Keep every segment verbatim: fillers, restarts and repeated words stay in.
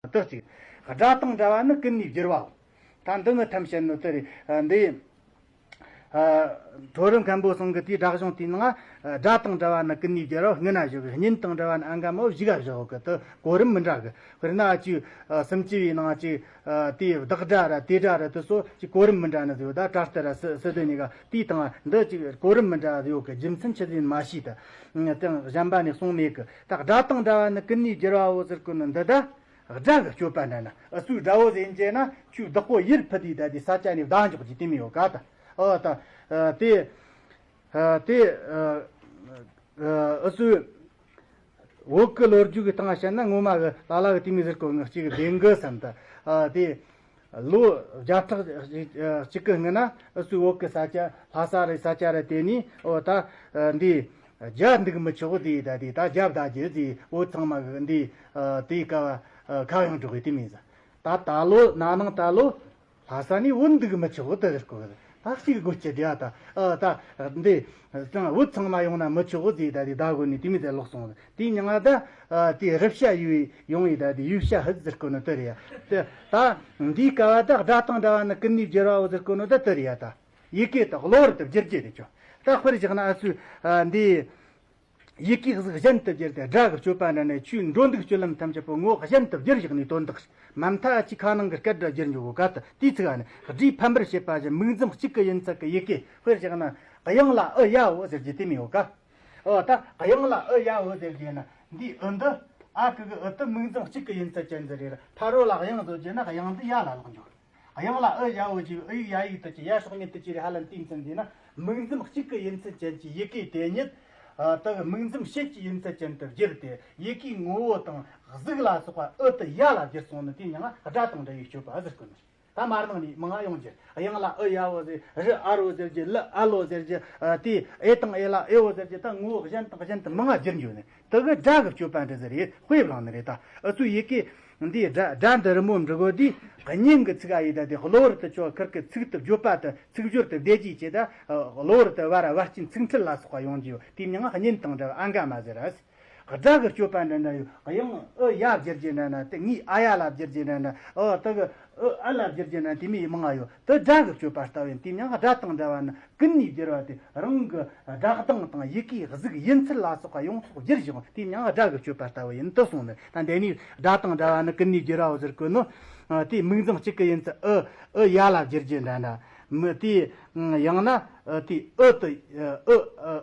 དེ་གཅིག་སྒྲ་དང་འདྲ་བ་ནི་ཀུན་ནས་བསྒྱུར་བའོ། ད་འདི་ངི་ཐམས་ཅད་ནི་དེ་རེད། འདི། ཨ། མཐོ་རིམ་མཁན་པོ་ཚང་གི་དེའི་སྒྲ་གཞུང་དེའི་ནང་། ཨ། སྒྲ་དང་འདྲ་བ་ནི་ཀུན་ནས་བསྒྱུར་བའོ། སྔོན་ན་བཞག་གི། སྙན་དང་འདྲ་བ་ནི་ཨ་འགའ་མོ་བཞི་ག་བཞག་གི། དེ་གོ་རིམ་མི་འདྲ་གི། དཔེར་ན་ཅིག་ཨ། སུམ་ཅུ་པའི་ནང་ཅིག་ཨ། དེའི་བདག་སྒྲ་ར་དེ་སྒྲ་ར་དེ་ཚོ་ཅིག་གོ་རིམ་མི་འདྲ་ནི་ཟེར་བ། ད་ཏྲ་ཏི་ར་སི་སི་དེ་གཉིས་ཀ་དེའི་སྟེང་འདི་ཅིག་གོ་རིམ་མི་འདྲ་ཡོད་གི། རྒྱུ་མཚན་ཆི་ཟིག་ཡིན་མ་ཤེས། ད་དེ་གཞན་པ་ནས་གསུངས་མེད་གི། ད་སྒྲ་དང་འདྲ་བ་ནི་ཀུན་ནས་བསྒྱུར་བའོ་ཟེར་གོ་ནི་འདི། ད་སྒྲ་གི་སྤྱོད་པ་འདྲ་ན། ཨུ་ཚུགས་སྒྲ་བོ་ཟེར་རྒྱུ་ན་ཁྱོད་བདག་པོ་ཡུལ་ཕུད་དེ་ད་དེ་ས་ཆ་ནས་བདག་འཇོག་རྒྱུ་དེ་མོ་ཡོད་ག། ད་ཨོ་ད་ཨ། དེ་ཨ། དེ་ཨ། ཨ། ཨུ་ཚུགས་བོད་གི་ལོ་རྒྱུས་ཀྱི་སྟེང་བཤད་ན། ངོ་མ་གི་ལ་ལ་གི་དེ་མོ་ཟེར་གོ་ནི་གཅིག་གི་བདེན་གི་བསམ། ད་ཨ། དེ་ལོ་བརྒྱ་ཕྲག་གཅིག་གི་སྔོན་ན་ཨུ་ཚུགས་བོད་གི་ས་ཆ་ལྷ་ས་རེད། ས་ཆ་རེད། དེ་ནས་ཨོ་ད་ཨ། འདི་རྒྱ་འདུག་མི་ཆོག་ཟེར། ད་དེ་ད་རྒྱ་བདག་རྒྱུ་ཟེར། བོད་ཚང་མ་གི་འདི་ཨ། དེའི་ཀ་བ་ཨ། ཁ་གཡང་སྒྲོག་གི་དེ་མོ་ཟེར། ད་ད་ལོ་ན་ནིང་ད་ལོ་ལྷ་ས་ནས་བོད་འདུག་མི་ཆོག་དེ་ཟེར་གོ་གི། ད་གཅིག་དགོས་ཀྱི་རེད་ད། ཨ། ད་འདི་ཙང་བོད་ཚང་མ་ཡོང་ན་མི་ཆོག་ཟེར། ད་དེ་ད་གོ་ནས་དེ་མོ་ཟེར་ལོག་སོང་། དེའི་མྱིང་ང་ད་ཨ། དེ་རི་བྱ་ཡུལ་ཡོང་ཡི། ད་དེ་ཡུལ་བྱ་ཧུད་ཟེར་གོ་ནི་དེ་རེད་ཡ། དེ་ད་འདིའི་ཀ་བ་ད་སྒྲ་དང་འདྲ་བ་ནི་ཀུན་ནས་བསྒྱུར་བའོ་ཟེར་གོ་ནི་ད་དེ་རེད་ཡ། ད་ཡི་གེ་ད་གློ་བུར་དུ་བསྒྱུར་རྒྱུ་རེད་ཆོ། ད་དཔེར་བཞག་ན་ཨུ་ཚུགས་ཨ། འདི་ཡི་གེ་གཟུགས་གཞན་དུ་བསྒྱུར་ཏེ། སྒྲ་གི་སྤྱོད་པ་འདྲ་ན་ཁྱོད་འགྲོ་འདུག་སྤྱོད་ལམ་ཐམས་ཅད་པོ་ངོ་བོ་གཞན་དུ་བསྒྱུར་བཞག་ནས་དོན་དག་མ་མཐའ་ཅིག་ཁ་ནང་གི་སྐད་སྒྲ་བསྒྱུར་འཇུག་གོ་ག། ད་དེའི་ཚིག་ཨ་ནི་སྒྲའི་ཕམ་པར་བྱེད་པ་བཞིན་མིང་མཚམས་གཅིག་གི་ཡིན་ཚད་ཀྱི་ཡི་གེ། དཔེར་བཞག་ན་དབྱངས་ལ་ཨུ་ཡ་འོ་ཟེར་རྒྱུ་དེ་མོ་ཡོད་ག། ཨོ་ད་དབྱངས་ལ་ཨུ་ཡ་འོ་ཟེར་རྒྱུ་ན་འདིའི་ཨུ་འདི་ཨ་ཁུ་གི་ཨུ་དེ་མིང་མཚམས་གཅིག་གི་ཡིན་ཚད་ཅན་ཟིག་རེད། ཕ་རོལ་ལ་དབྱངས་ཟེར་རྒྱུ་ན་དབྱངས་འདི་ཡ་ལ་ལོག་འཇུག། དབྱངས་ལ་ཨུ་ཡ་འོ་ཅིག་ཨུ་ཡིག་ཡ་ཡིག་དེ་ཅི་ཡ་སྲོག་མེད་དེ་ཅི་རེད། ཧ་ལམ་དེའི་མཚན་ཟེར་ན་མིང་མཚམས་གཅིག་གི་ཡིན་ཚད་ཅན་གྱི་ཡི་གེ་དེ་ཉིད་ཨ། དེ་གི་མིང་མཚམས་ཕྱེད་ཀྱི་ཡིན་ཚད་ཅན་དུ་བསྒྱུར་ཏེ། ཡི་གེའི་ངོ་བོ་དང་གཟུགས་ལ་སོགས་པ་ཨུ་དེ་ཡ་ལ་བསྒྱུར་སོང་ནི་དེའི་མྱིང་ང་སྒྲ་དང་འདྲ་བའི་སྤྱོད་པ་ཟེར་གོ་ནི། ད་མར་ནང་ནས་མང་ང་ཡོང་རྒྱུ། དབྱངས་ལ་ཨུ་ཡ་འོ་ཟེར། རི་ཨ་རོ་ཟེར་རྒྱུ། ལི་ཨ་ལོ་ཟེར་རྒྱུ། ཨ། དེ་ཨེ་དང་ཨེ་ལ་ཨེ་འོ་ཟེར་རྒྱུ། ད་ངོ་བོ་གཞན་དང་གཞན་དུ་མང་ང་བསྒྱུར་འགྱོ་ནི། དེ་གི་སྒྲ་གི་སྤྱོད་པ་འདྲ་ཟིག་རེད། དཔེ་བླངས་ནི་རེད། ད་ཨུ་ཚུགས་ཡི་གེ་འདིའི་སྒྲ་སྒྲ་འདི་རི་མོ་འབྲི་གོ་དུས་སྙན་གི་ཚིག་ཨ་ཡི། ད་དེ་གློ་བུར་དུ་ཁྱོད་ཁིར་གི་ཚིག་དེ་བརྗོད་པ་དེ་ཚིག་སྦྱོར་དེ་བདེ་རྒྱུའི་ཆེད་ད་གློ་བུར་དུ་བར་བར་སྐྱིན་ཚིག་འཁྲུལ་ལ་སོགས་པ་ཡོང་རྒྱུ་ཡོད། དེའི་མྱིང་ང་སྙན་དང་འདྲ་བ་ཨ་འགའ་མ་ཟེར་ར། སྒྲ་གི་སྤྱོད་པ་འདྲ་འདྲ་ཡོད། དབྱངས་ཨུ་ཡ་བསྒྱུར་རྒྱུ་འདྲ་ན་དེ། ངའི་ཨ་ཡ་ལ་བསྒྱུར་རྒྱུ་འདྲ་ན། ཨོ་དེ་གི་ཨུ་ཨ་ལ་བསྒྱུར་རྒྱུ་འདྲ་ན། དེ་མོ་མང་ང་ཡོད། དེ་སྒྲ་གི་སྤྱོད་པ་ལྟ་བུ་ཡིན། དེའི་མྱིང་ང་སྒྲ་དང་འདྲ་བ་ནི་ཀུན་ནས་བསྒྱུར་བ་དེ། རང་གི་སྒྲ་གདངས་དང་ཡི་གེའི་གཟུགས་ཡིན་ཚད་ལ་སོགས་པ་ཡོངས་རྫོགས་བསྒྱུར་བཞག། དེའི་མྱིང་ང་སྒྲ་གི་སྤྱོད་པ་ལྟ་བུ་ཡིན་དུ་གསུངས་ནས། ད་འདི་ནས་སྒྲ་དང་འདྲ་བ་ནི་ཀུན་ནས་བསྒྱུར་བའོ་ཟེར་གོ་ནོ། ཨ། དེ་མིང་མཚམས་གཅིག་གི་ཡིན་ཚད་ཨུ་ཨུ་ཡ་ལ་བསྒྱུར་རྒྱུ་འདྲ་འདྲ། མི་དེ་ཡང་ན་ཨུ་དེ་ཨུ་དེ་ཨུ་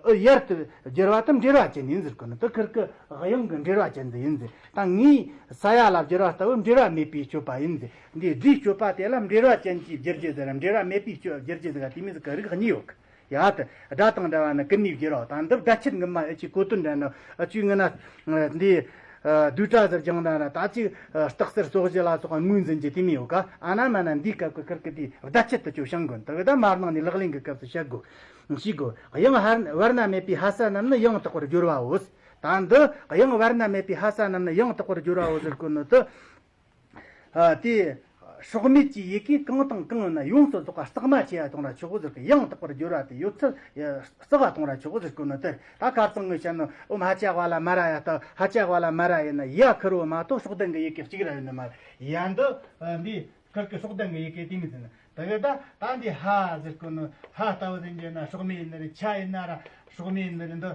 ཨུ་ཡར་དུ་བསྒྱུར་བ་དེ་འབྲེལ་བ་ཅན་ཡིན་ཟེར་གོ་ནི། དེ་ཁིར་གི་དབྱངས་ཀྱི་འབྲེལ་བ་ཅན་དེ་ཡིན་ཟེར། ད་ངས་ས་ཡ་ལ་བསྒྱུར་བ་ལྟ་བུ་འབྲེལ་བ་མེད་པའི་སྤྱོད་པ་ཡིན་ཟེར། འདིའི་སྒྲའི་སྤྱོད་པ་དེ་ལ་འབྲེལ་བ་ཅན་གྱི་བསྒྱུར་རྒྱུ་ཟེར། འབྲེལ་བ་མེད་པའི་སྤྱོད་བསྒྱུར་རྒྱུ་ཟེར་ག་དེ་མོ་ཟིག་གི་རིགས་གཉིས་ཡོད་གི། ཡ་ད་སྒྲ་དང་འདྲ་བ་ནི་ཀུན་ནས་བསྒྱུར་བའོ། ད་འདི་བརྡ་ཆད་ངོ་མ་ཨེ་ཅིག་གོ་དོན་འདྲ་ན། ཨ། ཅིག་ངི་ན་འདི་བསྡུས་གྲྭ་ཟེར་རྒྱང་ན་ད་ཅིག་རྟགས་གསལ་སོགས་བཞི་ལ་སོགས་པ་ངོས་འཛིན་གྱི་དེ་མོ་ཡོད་ག། ཨ་ན་མ་ན་འདིའི་སྐབས་ཀྱི་ཁིར་གི་དེ་བརྡ་ཆད་དུ་ཅོ་བྱང་དགོས། ད་གི་ད་མར་ནང་ནས་ལག་ལེན་གྱི་སྐབས་སུ་བཤད་དགོས། ཤེས་དགོས། དབྱངས་བར་ན་མེད་པའི་ལྷ་ས་རྣམས་ནི་ཡང་དག་པར་བསྒྱུར་བའོ། ད་འདི་དབྱངས་བར་ན་མེད་པའི་ལྷ་ས་རྣམས་ནི་ཡང་དག་པར་བསྒྱུར་བའོ་ཟེར་གོ་ནི་དེ། ཨ། དེ་སྲོག་མེད་ཀྱི་ཡི་གེ་གང་དང་གང་ཡིན་ན་ཡོངས་སུ་རྫོགས་པ་གཙང་མ་བྱས་པ་གཏོང་ར་ཆོག་གོ་ཟེར་གི། ཡང་དག་པར་བསྒྱུར་བ་དེ་ཡོད་ཚད་གཙང་བ་གཏོང་ར་ཆོག་གོ་ཟེར་གོ་ནི་དེ། ད་ཁ་རྩང་ངས་བཤད་ནོ། ཨོཾ་ཧ་ཅ་ཝ་ལ་མ་ར་ཡ། ད་ཧ་ཅ་ཝ་ལ་མ་ར་ཡིན་ན་ཡ་ཁེར་བོ་མ་གཏོགས་སྲོག་ལྡན་གྱི་ཡི་གེ་གཅིག་ར་ཡོད་ནི་མ་རེད། ཡ་འདི་འདི་ཁིར་གི་སྲོག་ལྡན་གྱི་ཡི་གེ་དེ་མོ་ཟེར་ན། ད་གི་ད་ད་འདི་ཧ་ཟེར་གོ་ནི། ཧ་ལྟ་བུ་དེ་འདྲ་ན་སྲོག་མེད་ཡིན་ནི་རེད། ཆ་ཡིན་ན་ར་སྲོག་མེད་ཡིན་ནི་རེད། འདི་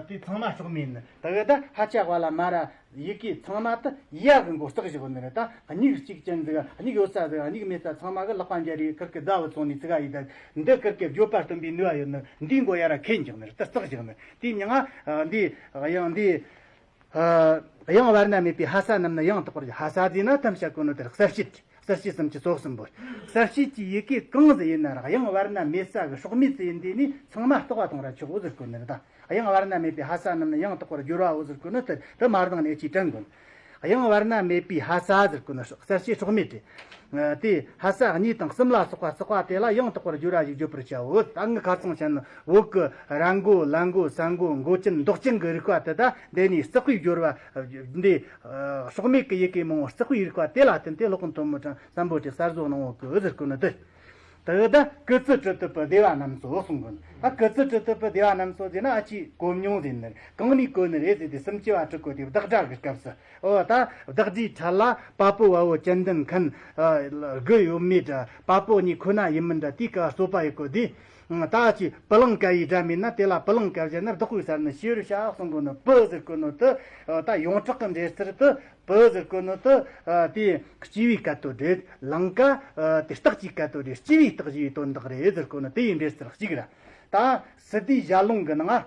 དེ་ཚང་མ་སྲོག་མེད་ཡིན་ནི། ད་གི་ད་ཧ་ཅ་ཝ་ལ་མ་ར་ཡི་གེ་ཚང་མ་དེ་ཡ་གི་མགོ་བཏགས་བཞག་ནི་རེད། ད་མིག་གཅིག་ཅན་ཟིག་མིག་ཡོད་ས་ཟིག་མིག་མེད་ས་ཚང་མ་གི་ལག་པ་འབྱར་རེ་ཁིར་གི་ཟླ་བུ་ཚོ་ནི་ཚིག་ག་ཡི། ད་འདི་ཁིར་གི་བརྗོད་པ་སྟོན་པའི་ནུས་པ་ཡོད་ནི། འདིའི་མགོ་ཡ་ར་ཁེན་བཞག་ནི་རེད། དེ་བཏགས་བཞག་ནི། དེའི་མྱིང་ང་འདི་དབྱངས་འདི། ཨ། དབྱངས་བར་ན་མེད་པའི་ལྷ་ས་རྣམས་ནི་ཡང་དག་པར། ལྷ་ས་ཟེར་ན་ཐམས་ཅད་གོ་ནོ་དེར་གསལ་བྱེད། གསལ་བྱེད་སུམ་ཅུ་སོ་གསུམ་པོ། གསལ་བྱེད་ཀྱི་ཡི་གེ་གང་ཟིག་ཡིན་ན་ར་དབྱངས་བར་ན་མེད་ས་གི་སྲོག་མེད་ཟིག་ཡིན་དེ་ནི་ཚང་མ་བཏགས་པ་གཏོང་ར་ཆོག་གོ་ཟེར་གོ་ནི་རེད། ད་དབྱངས་བར་ན་མེད་པའི་ལྷ་ས་རྣམས་ནི་ཡང་དག་པར་བསྒྱུར་བའོ་ཟེར་གོ་ནི་དེ་དེ་མར་ནང་ནས་ཅིག་དྲན་དགོས། དབྱངས་བར་ན་མེད་པའི་ལྷ་ས་ཟེར་གོ་ནི་གསལ་བྱེད་སྲོག་མེད་དེ། དེ་ལྷ་ས་གཉིས་དང་གསུམ་ལ་སོགས་པ་བརྩེགས་པ་དེ་ལ་ཡང་དག་པར་བསྒྱུར་བ་ཞིག་བརྗོད་པར་བྱའོ། ད་ངི་ཁ་རྩང་བཤད་ན། བོད་ཀྱི་ར་མགོ་ལ་མགོ་ས་མགོ་མགོ་ཅན་མདོག་ཅན་གྱི་རིགས་པ་དེ། ད་འདི་ནས་བརྩེགས་པའི་སྦྱོར་བ་འདི། སྲོག་མེད་ཀྱི་ཡི་གེ་མང་བོ་བརྩེགས་པའི་རིགས་པ་དེ་ལ་བརྟེན་ཏེ་སློབ་དཔོན་ཐོན་མི་གྲངས་སམ་བྷོ་ཊས་གསར་བཟོ་གནང་བ་གི་ཟེར་གོ་ནི་དེ། དེ་གི་ད་ཀི་ཙི་ཀྲི་ཏི་པུ་སྡེ་བ་རྣམས་སོ་གསུང་གོ་ནི། ད་ཀི་ཙི་ཀྲི་ཏི་པུ་སྡེ་བ་རྣམས་སོ་ཟེར་ན་ཨ་ཅེ་གོ་མྱོང་ཟེར་ནི་རེད། གང་ནས་གོ་ནི་རེད་ཟེར་དུས་སུམ་ཅུ་པ་ཁྲི་སྐོར་དེ་བདག་སྒྲ་གི་སྐབས་སུ། འོ་ད་བདག་སྒྲའི་ཕྲད་ལ་པ་པོ་བ་བོ་ཅན་དན་མཁན་དགུ་ཡོད་མེད་འདྲ། པ་པོ་གཉིས་ཁོ་ན་ཡིན་མིན་འདྲ། དེའི་སྐབས་རྩོད་པ་ཡོད་གོ་དུས། ད་ཅི་པི་ལིང་ཀ་ཡི་སྒྲ་མེད་ན་དེ་ལ་པི་ལིང་ཀ་ཟེར་ན་བདག་པོའི་ས་ནི་ཕྱི་རོལ་བྱ་གསུང་གོ་ནི། པི་ཟེར་གོ་ནི་དེ་ད་ཡོངས་གྲགས་ཀྱི་འགྲེལ་ཚུལ་དུ། པི་ཟེར་གོ་ནི་དེ་དེ་སྐྱེ་བའི་སྐད་དོད་རེད། ལིང་ཀ་དེ་རྟགས་ཀྱི་སྐད་དོད་རེད། སྐྱེ་བའི་རྟགས་ཞེས་པའི་དོན་དག་རེད་ཟེར་གོ་ནི་དེ་ཡི་འགྲེལ་ཚུལ་གཅིག་ར། ད་སི་ཏའི་ཞལ་ལུང་གི་ནང་།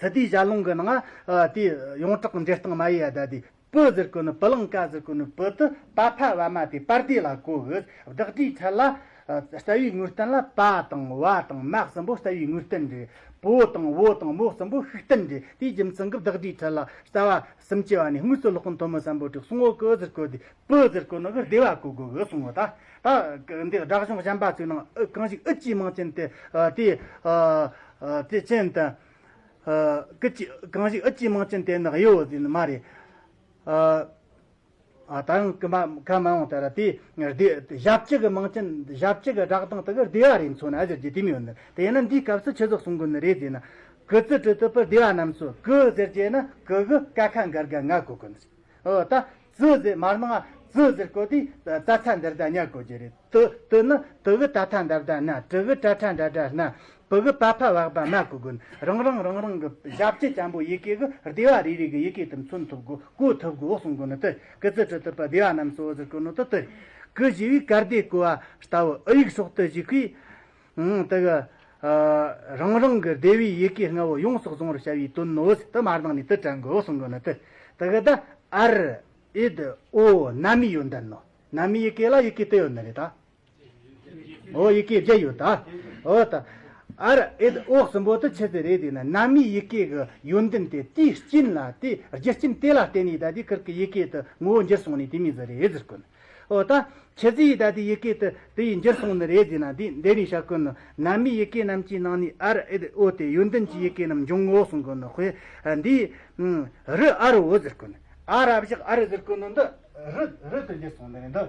སི་ཏའི་ཞལ་ལུང་གི་ནང་ཨ་དེ་ཡོངས་གྲགས་འགྲེལ་སྟངས་མ་ཡི་ཡ་ད་དེ་པི་ཟེར་གོ་ནི། པི་ལིང་ཀ་ཟེར་གོ་ནི་པི་དེ་པ་ཕ་བ་མ་དེ་པ་སྡེ་ལ་གོ་གི། བདག་སྒྲའི་ཕྲད་ལ་ཨ་རྩ་བའི་ངོས་བསྟན་ལ་པ་དང་བ་དང་མ་གསུམ་པོ་རྩ་བའི་ངོས་བསྟན་རེད། པོ་དང་བོ་དང་མོ་གསུམ་པོ་ཤུགས་བསྟན་རེད། དེའི་རྒྱུ་མཚན་གྱིས་བདག་སྒྲའི་ཕྲད་ལ་རྩ་བ་སུམ་ཅུ་པ་ནས་དངོས་སུ་ཀློག་མཁན་ཐོན་མི་སམ་བྷོ་ཊས་གསུང་ངོ་གི་ཟེར་གོ་དེ་པི་ཟེར་གོ་ནི་གི་སྡེ་བ་གོ་དགོས་གི་གསུང་ངོ་། ད་ད་འདི་སྒྲ་གཞུང་གཞན་པ་ཚོའི་ནང་ཨུ་གང་ཞིག་ཨུ་ཅི་མང་ཅན་དེ་ཨ་དེ་ཨ་ཨ་དེ་ཅན་དང་། ཨ་ཀི་ཅི་གང་ཞིག་ཨུ་ཅི་མང་ཅན་དེ་ནག་ཡོད་ཟེར་ནི་མ་རེད། ཨ་ཨ་ད་ཡང་ཀི་མ་ཁ་མ་འོང་ད་ར་དེ་སྡེ་ཞབས་ཀྱི་གི་མང་ཅན་ཞབས་ཀྱི་གི་སྒྲ་གདངས་དེ་གི་སྡེ་བ་རེད་མཚོན་ན་ཟེར་རྒྱུ་དེ་མི་ཡོད་ནི། དེ་ཡིན་ན་འདིའི་སྐབས་སུ་ཆི་ཟིག་གསུང་དགོས་ནི་རེད་ཟེར་ན། ཀི་ཙི་ཀྲི་ཏི་པུ་སྡེ་བ་རྣམས་སོ། ཀི་ཟེར་རྒྱུ་ན་ཀི་གི་ཀ་ཁ་འགར་ག་ང་གོ་གོ་ནི། ཨོ་ད་ཙི་ཟེར་མར་ནང་ཙི་ཟེར་གོ་དུས་ད་ཚ་འདིར་ད་ཉ་གོ་རྒྱུ་རེད། ཏི་ཏི་ནི་ཏི་གི་ཏ་ཐ་འདར་ད་ན། ཏྲི་གི་ཏྲ་ཏྲ་འདྲ་འདྲ་ན། པི་གི་པ་ཕ་བག་པ་མ་གོ་གོ་ནི། རང་རང་རང་རང་གི་ཞབས་ཀྱི་ཅན་པོ་ཡི་གེ་གི་སྡེ་བ་རེ་རེ་གི་ཡི་གེ་དེ་མཚོན་ཐུབ་དགོས། གོ་ཐུབ་དགོས་གསུང་གོ་ནི། དེ་ཀི་ཙི་ཀྲི་ཏི་པུ་སྡེ་བ་རྣམས་སོ་ཟེར་གོ་ནི་དེ་དེ་རེད། ཀི་ཞེས་པའི་ཀ་སྡེ་གོ་བ་ལྟ་བུ་ཨུ་ཡིག་སྲོག་ཏུ་བཞེད་ཁུའི། ཨང་། དེ་གི་ཨ་རང་རང་གི་སྡེ་བའི་ཡི་གེ་ལྔ་བོ་ཡོངས་སུ་གཟུང་བར་བྱ་བའི་དོན་ནོ། དེ་མར་ནང་ནས་དེ་དྲན་དགོས་གསུང་གོ་ནི། དེ་དེ་གི་ད་ཨར་ཨིད་ཨོ་ན་མི་ཡོན་ཏན་ནོ། ན་མི་ཡི་གེ་ལ་ཡི་གེ་དེ་ཡོད་ནི་རེད་ད། ཨོ་ཡི་གེ་བརྒྱད་ཡོད་ད། ཨོ་ད་ཨར་ཨིད་ཨོ་གསུམ་པོ་དེ་ཆི་ཟིག་རེད་ཟེར་ན། ན་མི་ཡི་གེ་གི་ཡོན་ཏན་དེ་དེའི་རྐྱེན་ལ་དེ་རྒྱུ་རྐྱེན་དེ་ལ་བརྟེན་ནས་ད་དེ་ཁིར་གི་ཡི་གེ་དེ་ངོ་བོ་འགྱུར་སོང་ནི་དེ་མོ་ཟིག་རེད་ཟེར་གོ་ནི། ཨོ་ད་ཁྱེད་ཚོས་ད་དེ་ཡི་གེ་དེ་དེ་ཡིས་འགྱུར་སོང་ནི་རེད་ཟེར་ན། འདི་འདི་ནས་བཤད་གོ་ནི། ན་མི་ཡི་གེ་རྣམས་ཀྱི་ནང་ནས་ཨར་ཨིད་ཨོ་དེ་ཡོན་ཏན་གྱི་ཡི་གེ་རྣམས་འབྱུང་ངོ་གསུང་གོ་ནི། དཔེ་འདི་རི་ཨ་རི་འོ་ཟེར་གོ་ནི། ཨ་ར་བཞག་ཨ་རི་ཟེར་གོ་ནི་འདི་རི་རི་དེ་འགྱུར་སོང་ནི་རེད། འདི་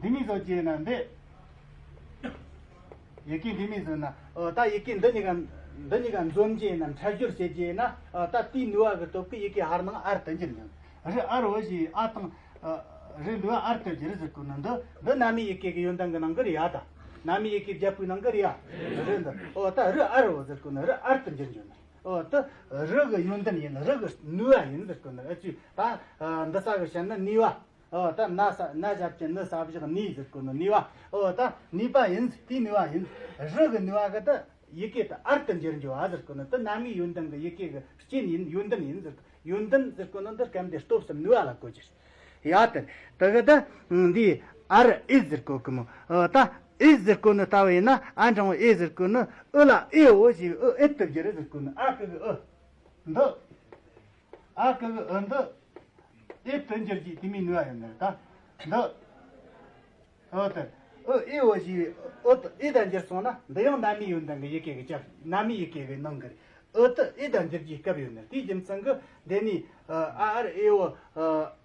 འདི་མོ་ཟིག་བྱས་ན་འདི། ཡི་གེ་འདི་མོ་ཟིག་ན། ཨོ་ད་ཡི་གེ་འདི་གཉིས་ཀ་འདི་གཉིས་ཀ་འཛོམས་རྗེས་ན་འཕྲལ་སྦྱོར་བྱེད་རྗེས་ན། ཨོ་ད་དེའི་ནུས་པ་གི་སྟོབས་ཀྱིས་ཡི་གེ་ཧར་ནང་ཨར་དུ་འགྱུར་འགྱུར། རི་ཨ་རི་འོ་ཞེས་ཨ་དང་། ཨ་རི་འདི་བ་ཨར་དུ་འགྱུར་ཟེར་གོ་ནི་འདི། འདི་ན་མི་ཡི་གེ་གི་ཡོན་ཏན་གི་ནང་གི་རེད་ཡ། ད་ན་མི་ཡི་གེ་བརྒྱད་པོའི་ནང་གི་རེད་ཡ། རི་འདི། ཨོ་ད་རི་ཨ་རི་འོ་ཟེར་གོ་ནི་རི་ཨར་དུ་འགྱུར་འགྱུར་ནི། ཨོ་ད་རི་གི་ཡོན་ཏན་ཡིན། རི་གི་ནུས་པ་ཡིན་ཟེར་གོ་ནི། ཨ་ཅི་ད་འདི་ས་གི་བཤད་ན་ནུས་པ། ཨོ་ད་ན་ས་ན་ཞབས་ཀྱུ་ནི་ས་བཞག་ནི་ཟེར་གོ་ནི་ནུས་པ། ཨོ་ད་ནུས་པ་ཡིན། དེའི་ནུས་པ་ཡིན། རི་གི་ནུས་པ་གི་ད་ཡི་གེ་ད་ཨར་དུ་འགྱུར་འགྱུར་བ་ཟེར་གོ་ནི་ད་ན་མི་ཡོན་ཏན་གི་ཡི་གེ་གི་རྐྱེན་ཡིན། ཡོན་ཏན་ཡིན་ཟེར། ཡོན་ཏན་ཟེར་གོ་ནི་འདི་སྐབས་འདི་སྟོབས་སམ་ནུས་པ་ལ་གོ་རྒྱུ་རེད་ཡ། དེ་དེ་གི་ད་འདི་ཨར་ཨིད་ཟེར་གོ་གི་མོ། ཨོ་ད་ཨིད་ཟེར་གོ་ནི་ལྟ་བུ་ཡིན་ན། ཨ་འབྲིང་བོ་ཨེ་ཟེར་གོ་ནི་ཨུ་ལ་ཨེ་འོ་ཞེས་ཨུ་ཨིད་དུ་འགྱུར་ཟེར་གོ་ནི། ཨ་གི་གི་ཨུ་འདི། ཨ་གི་གི་ཨུ་འདི་ཨེ་དུ་འགྱུར་གྱི་དེ་མོ་ནུས་པ་ཡོད་ནི་རེད་ད། འདི། ཨོ་དེ། ཨུ་ཨེ་འོ་ཞེས་ཨུ་དེ་ཨེ་དང་འགྱུར་སོང་ན་འདི་ཡང་ན་མི་ཡོན་ཏན་གི་ཡི་གེ་གི་ཅག་ན་མི་ཡི་གེ་གི་ནང་གི་རེད། ཨུ་དེ་ཨེ་དང་འགྱུར་གྱི་སྐབས་ཡོད་ནི་རེད། དེའི་རྒྱུ་མཚན་གི་འདི་ནི་ཨ་ཨར་ཨེ་འོ་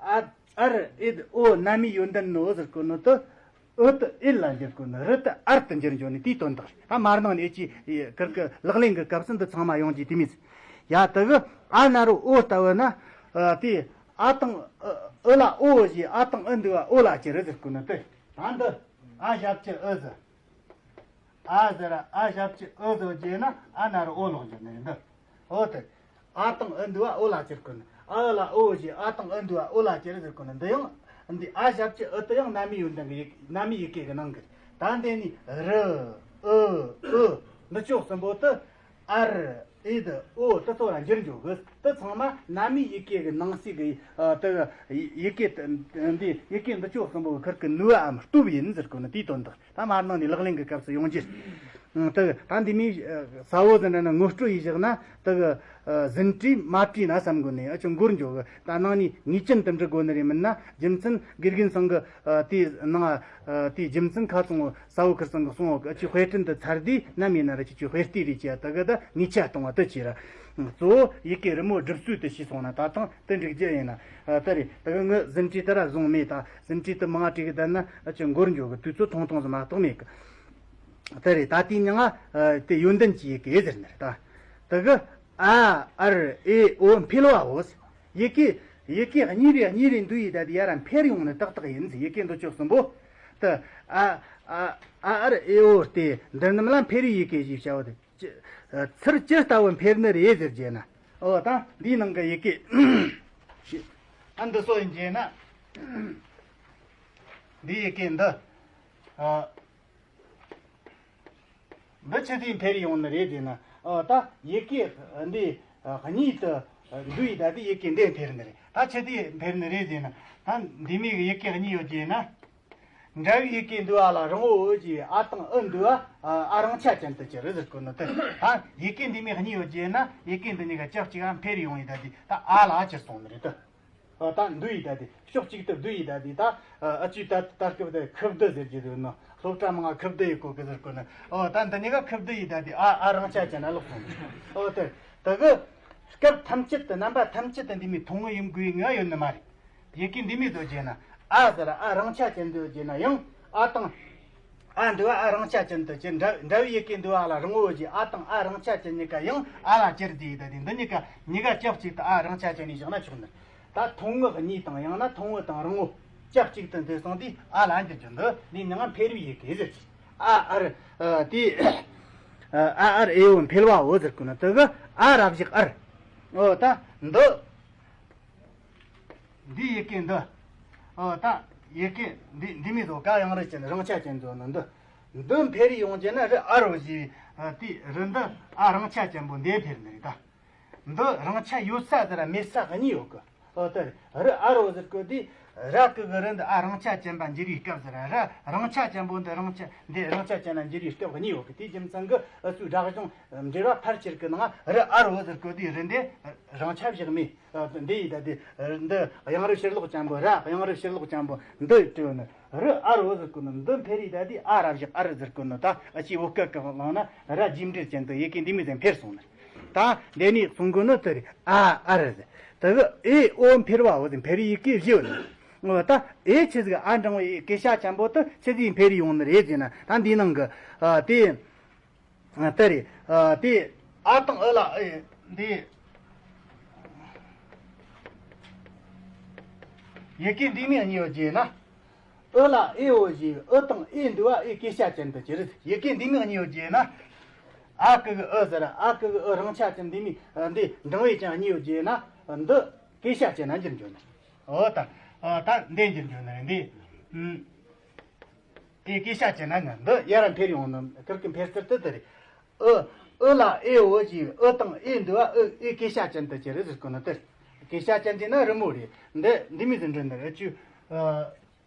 ཨ་ཨར་ཨེ་འོ་ན་མི་ཡོན་ཏན་ནོ་ཟེར་གོ་ནི་དེ། ཨུ་དེ་ཨིད་ལ་འགྱུར་གོ་ནི། རི་དེ་ཨར་དུ་འགྱུར་འགྱུར་ནི་དེའི་དོན་དག་རེད། ད་མར་ནང་ནས་ཨེ་ཅི་ཀིར་གི་ལག་ལེན་གི་སྐབས་སུ་འདི་ཚང་མ་ཡོང་གི་དེ་མོ་ཟིག་ཡ། དེ་གི་ཨ་ན་རོ་ཨོ་ལྟ་བུ་ན། ཨ་དེ་ཨ་དང་ཨུ་ལ་ཨོ་ཞེས་ཨ་དང་ཨུ་འདུ་བ་ཨོ་ལ་གྱི་རི་ཟེར་གོ་ནི་དེ། ད་འདི་ཨ་ཞབས་ཀྱུ་ཨུ་ཟེར། ཨ་ཟེར་ཨ་ཞབས་ཀྱུ་ཨུ་ཟེར་རྗེས་ན་ཨ་ན་རོ་ཨོ་ལོག་འགྱུར་ནི་རེད་འདི། ཨོ་དེ། ཨ་དང་ཨུ་འདུ་བ་ཨོ་ལ་གྱུར་གོ་ནི། ཨ་ལ་ཨོ་ཞེས་ཨ་དང་ཨུ་འདུ་བ་ཨོ་ལ་གྱུར་ཟེར་གོ་ནི་འདི་ཡང་། འདི་ཨ་ཞབས་ཀྱུ་ཨུ་དེ་ཡང་ན་མི་ཡོན་ཏན་གི་ཡི་ན་མི་ཡི་གེ་གི་ནང་གི། ད་འདི་ནི་རི་ཨུ་ཨུ་འདི་ཕྱོགས་གསུམ་པོ་དེ། ཨར་ཨིད་ཨོ་དེ་ཚོ་ལ་འགྱུར་འགྱུར་གི། དེ་ཚང་མ་ན་མི་ཡི་གེ་གི་ནང་གསེས་གི་ཨ་དེ་ཡི་གེ་དེ་འདི་ཡི་གེ་འདི་ཕྱོགས་གསུམ་པོ་གི་ཁིར་གི་ནུས་པའམ་སྟོབས་ཡིན་ཟེར་གོ་ནི་དེའི་དོན་དག་ད་མར་ནང་ནས་ལག་ལེན་གི་སྐབས་སུ་ཡོང་རྒྱུ། ཨང་། དེ་གི་ད་འདི་མོ་ས་བོན་ཟེར་ན་ན་ངོ་སྤྲོད་ཡེ་བཞག་ན་དེ་གི་ཟིན་བྲིས་མ་བྲིས་ན་བསམ་གོ་ནས་ཨ་ཅོ་འགོར་འགྱོ་གི། ད་ནང་ནས་ངེས་ཅན་དུ་འབྲི་དགོས་ནི་རེད། མིན་ན་རྒྱུ་མཚན་དགེ་རྒན་ཚང་གི་དེའི་ནང་དེའི་རྒྱུ་མཚན་ཁ་ཚང་ས་བོན་ཁུར་ཚང་གི་གསུང་བ་གི་ཨ་ཅོ་དཔེ་སྐྲུན་དུ་ཚར་དུས་ན་མེད་ན་ར་ཅིག་ཅིག་དཔེ་ལྟོས་རེ་བྱས། དེ་གི་ད་ངེས་ཆ་གཏོང་བ་དེ་བྱས་ར། གཙོ་བོ་ཡི་གེ་རི་མོ་སྒྲུབ་ཚུལ་དེ་ཤེས་སོང་ན་ད་ཐེངས་དེ་འགྲིག་རྒྱུ་ཡིན་ན། ཨ་དེ་རེད། དེ་གི་ངས་ཟིན་བྲིས་དེ་ར་བཟུང་མེད། ད་ཟིན་བྲིས་དེ་མང་བྲིས་གི་བསྡད་ན་ཨ་ཅོ་འགོར་འགྱོ་གི། དུས་ཚོད་ཐུང་ཐུང་ཟིག་མ་གཏོགས་མེད་གི། དེ་རེད། ད་དེའི་མྱིང་ང་དེ་ཡོན་ཏན་གྱི་ཡི་གེ་ཟེར་ནི་རེད། ད་དེ་གི་ཨ་ཨར་ཨེ་ཨོ་འཕེལ་བའོ། ཡི་གེ་ཡི་གེ་གཉིས་རེ་གཉིས་རེ་འདུས་ཡི་ད་དེ་ཡར་འཕེལ་ཡོང་ནི་ཏག་ཏག་ཡིན་ཟེར། ཡི་གེ་འདི་ཅོག་གསུམ་པོ་དེ་ཨ་ཨ་ཨ་ཨར་ཨེ་ཨོ་སྟེ་འདི་རྣམས་ལ་འཕེལ་བའི་ཡི་གེ་ཞེས་བྱའོ། དེ་ཅི་ཚུར་ཇི་ལྟ་བུ་འཕེལ་ནི་རེད་ཟེར་རྒྱུ་ན། ཨོ་ད་འདིའི་ནང་གི་ཡི་གེ་ཨ་འདི་སོ་ཡིན་རྒྱུ་ན། འདིའི་ཡི་གེ་འདི་ཨ་འདི་ཆི་ཟིག་འཕེལ་ཡོང་ནི་རེད་ཟེར་ན། ཨོ་ད་ཡི་གེ་འདི་གཉིས་དེ་འདུས་ཡི་ད་དེ་ཡི་གེ་འདི་འཕེལ་ནི་རེད། ད་ཆི་ཟིག་འཕེལ་ནི་རེད་ཟེར་ན། ད་འདི་མོ་གི་ཡི་གེ་གཉིས་ཡོད་རྒྱུ་ན། འདྲ་བའི་ཡི་གེ་འདུས་པ་ལ་རིང་བོ་འོ་ཞེས་ཨ་དང་ཨི་འདུས་པ་ཨ་རིང་ཆ་ཅན་དུ་གྱུར་ཟེར་གོ་ནོ་དེ། ད་ཡི་གེ་འདི་མོ་གཉིས་ཡོད་རྒྱུ་ན་ཡི་གེ་འདི་གཉིས་ཀ་ཅིག་གཅིག་ཨ་འཕེལ་ཡོང་ཡི་ད་དེ་ད་ཨ་ལ་གྱུར་སོང་ནི་རེད་དོ། ཨ་ད་འདུས་ཡི་ད་དེ་ཕྱོགས་གཅིག་ཏུ་བསྡུས་ཡི་ད་དེ་ད་ཨ་ཅིག་ད་ད་སྐབས་དེ་ཁུ་བསྡུ་ཟེར་གྱི་འདུག་ནོ། སློབ་གྲྭ་མང་ང་ཁུ་བསྡུ་ཡི་གོ་གི་ཟེར་གོ་ནོ། ཨོ་ད་འདི་གཉིས་ཀ་ཁུ་བསྡུ་ཡི་ད་དེ་ཨ་ཨ་རིང་ཆ་ཅན་ན་ལོག་སོང་ནི། ཨོ་དེ་དེ་གི་སྐབས་ཐམས་ཅད་དུ་རྣམ་པ་ཐམས་ཅད་དུ་འདི་མོ་ཐུང་ངུ་ཡིན་དགོས་ངེས་ཡོད་ནི་མ་རེད། ཡི་གེ་འདི་མོ་བཟོ་རྒྱུ་ན། ཨ་ཟེར་ཨ་རིང་ཆ་ཅན་འདུས་རྒྱུ་ན་ཡང་ཨ་དང་། ཨ་འདུས་པ་ཨ་རིང་ཆ་ཅན་དུ་གྱུར། འདྲ་འདྲ་བའི་ཡི་གེ་འདུས་པ་ལ་རིང་བོ་ཞེས་ཨ་དང་ཨ་རིང་ཆ་ཅན་གཉིས་ཀ་ཡང་ཨ་ལ་གྱུར་ཟེར་ཡི་ད་དེ་འདི་གཉིས་ཀ་གཉིས་ཀ་ཆབས་ཅིག་ཏུ་ཨ་རིང་ཆ་ཅན་ནས་བཞག་ན་ཆོག་ནི། ད་ཐུང་ངུ་གཉིས་དང་ཡང་ན་ཐུང་ངུ་དང་རིང་བོ་ཆབས་ཅིག་ཏུ་འདུས་སོང་དུས་ཨ་ལ་འགྱུར་རྒྱུ་འདི་འདི་མྱིང་ང་འཕེལ་བའི་ཡི་གེ་ཟེར་གྱི། ཨ་ཨར་ཨ་དེ་ཨ་ཨར་ཨེ་ཨོ་འཕེལ་བའོ་ཟེར་གོ་ནོ་དེ་གི་ཨ་ར་བཞག་ཨར། ཨོ་ད་འདི། འདི་ཡི་གེ་འདི། ཨོ་ད་ཡི་གེ་འདི་འདི་མོ་བཟོ་ག་ཡང་རི་ཅན་རིང་ཆ་ཅན་བཟོ་ནི་འདི། འདི་འཕེལ་ཡོང་རྒྱུ་ན་རི་ཨ་རོ་ཞེས་དེ་རི་འདི་ཨ་རིང་ཆ་ཅན་པོ་འདི་འཕེལ་ནི་རེད་ད། འདི་རིང་ཆ་ཡོད་ས་ཟེར་ར་མེད་ས་གཉིས་ཡོད་གི། ཨོ་དེ་རི་ཨ་རོ་ཟེར་གོ་དེ་ར་གི་གི་རི་འདི་ཨ་རིང་ཆ་ཅན་པ་འགྱུར་བའི་སྐབས་ཟེར་ར་ར་རིང་ཆ་ཅན་པོ་འདི་རིང་ཆ་འདི་རིང་ཆ་ཅན་ན་འགྱུར་བའི་སྐབས་གཉིས་ཡོད་གི། དེའི་རྒྱུ་མཚན་གི་ཨུ་ཚོའི་སྒྲ་གཞུང་འབྲེལ་བ་ཕལ་ཆེར་གི་ནང་རི་ཨ་རོ་ཟེར་གོ་དེ་རི་འདི་རིང་ཆ་བཞག་མེད། འདི་ཡི་ད་དེ་འདི་གཡང་རུ་ཕྱིར་ལོག་ཅན་པོ་ར་གཡང་རུ་ཕྱིར་ལོག་ཅན་པོ་འདི་བྲིས་ནི་རི་ཨ་རོ་ཟེར་གོ་ནི་འདི་འཕེལ་ཡི་ད་དེ་ཨ་ར་བཞག་ཨ་རི་ཟེར་གོ་ནི། ད་ཨ་ཅེ་བོད་སྐད་གི་ནང་ན་ར་རྗེས་འབྲེལ་ཅན་དུ་ཡི་གེ་འདི་མོ་ཟིག་འཕེལ་སོང་ནི། ད་འདི་ནས་གསུང་གོ་ནི་དེ་རེད། ཨ་ཨ་རི་ཟེར་དེ་གི་ཨེ་ཨོ་འཕེལ་བའོ་ཟེར་འཕེལ་བའི་ཡི་གེ་བཞི་ཡོད་ནི། ད་ཨེ་ཆི་ཟིག་ཨ་འབྲིང་བའི་གེ་ཤ་ཅན་པོ་དེ་ཆི་ཟིག་འཕེལ་ཡོང་ནི་རེད་ཟེར་ན། ད་འདིའི་ནང་གི་ཨ་དེ། ཨ་དེ་རེད། ཨ་དེ་ཨ་དང་ཨི་ལ་ཨེ་འདི། ཡི་གེ་འདི་མོ་གཉིས་ཡོད་རྒྱུ་ན། ཨི་ལ་ཨེ་འོ་ཞེས་ཨི་དང་ཨེ་འདུས་པ་ཨེ་གེ་ཤ་ཅན་དུ་གྱུར། ཡི་གེ་འདི་མོ་གཉིས་ཡོད་རྒྱུ་ན། ཨ་གི་གི་ཨི་ཟེར་ཨ་གི་གི་ཨི་རིང་ཆ་ཅན་འདི་མོ་འདི་འབྲིང་བའི་ཅན་གཉིས་ཡོད་རྒྱུ་ན་འདི་གེ་ཤ་ཅན་ན་འགྱུར་འགྱུར་ནི། འོ་ད་འོ་ད་འདི་འགྱུར་འགྱུར་ནི་རེད་འདི། ཨེ་གེ་ཤ་ཅན་ན་ནི་འདི་ཡར་འཕེལ་ཡོང་ནི་ཁིར་གི་འཕེལ་ཚུལ་དེ་དེ་རེད། ཨི་ཨི་ལ་ཨེ་འོ་ཞེས་ཨི་དང་ཨེ་འདུས་པ་ཨི་ཨེ་གེ་ཤ་ཅན་དུ་གྱུར་ཟེར་གོ་ནི་དེ་རེད། གེ་ཤ་ཅན་དེ་ན་རི་མོ་རེད། འདི་འདི་མོ་ཟིག་འབྲི་ནི་རེད། ཅུ་ཨ་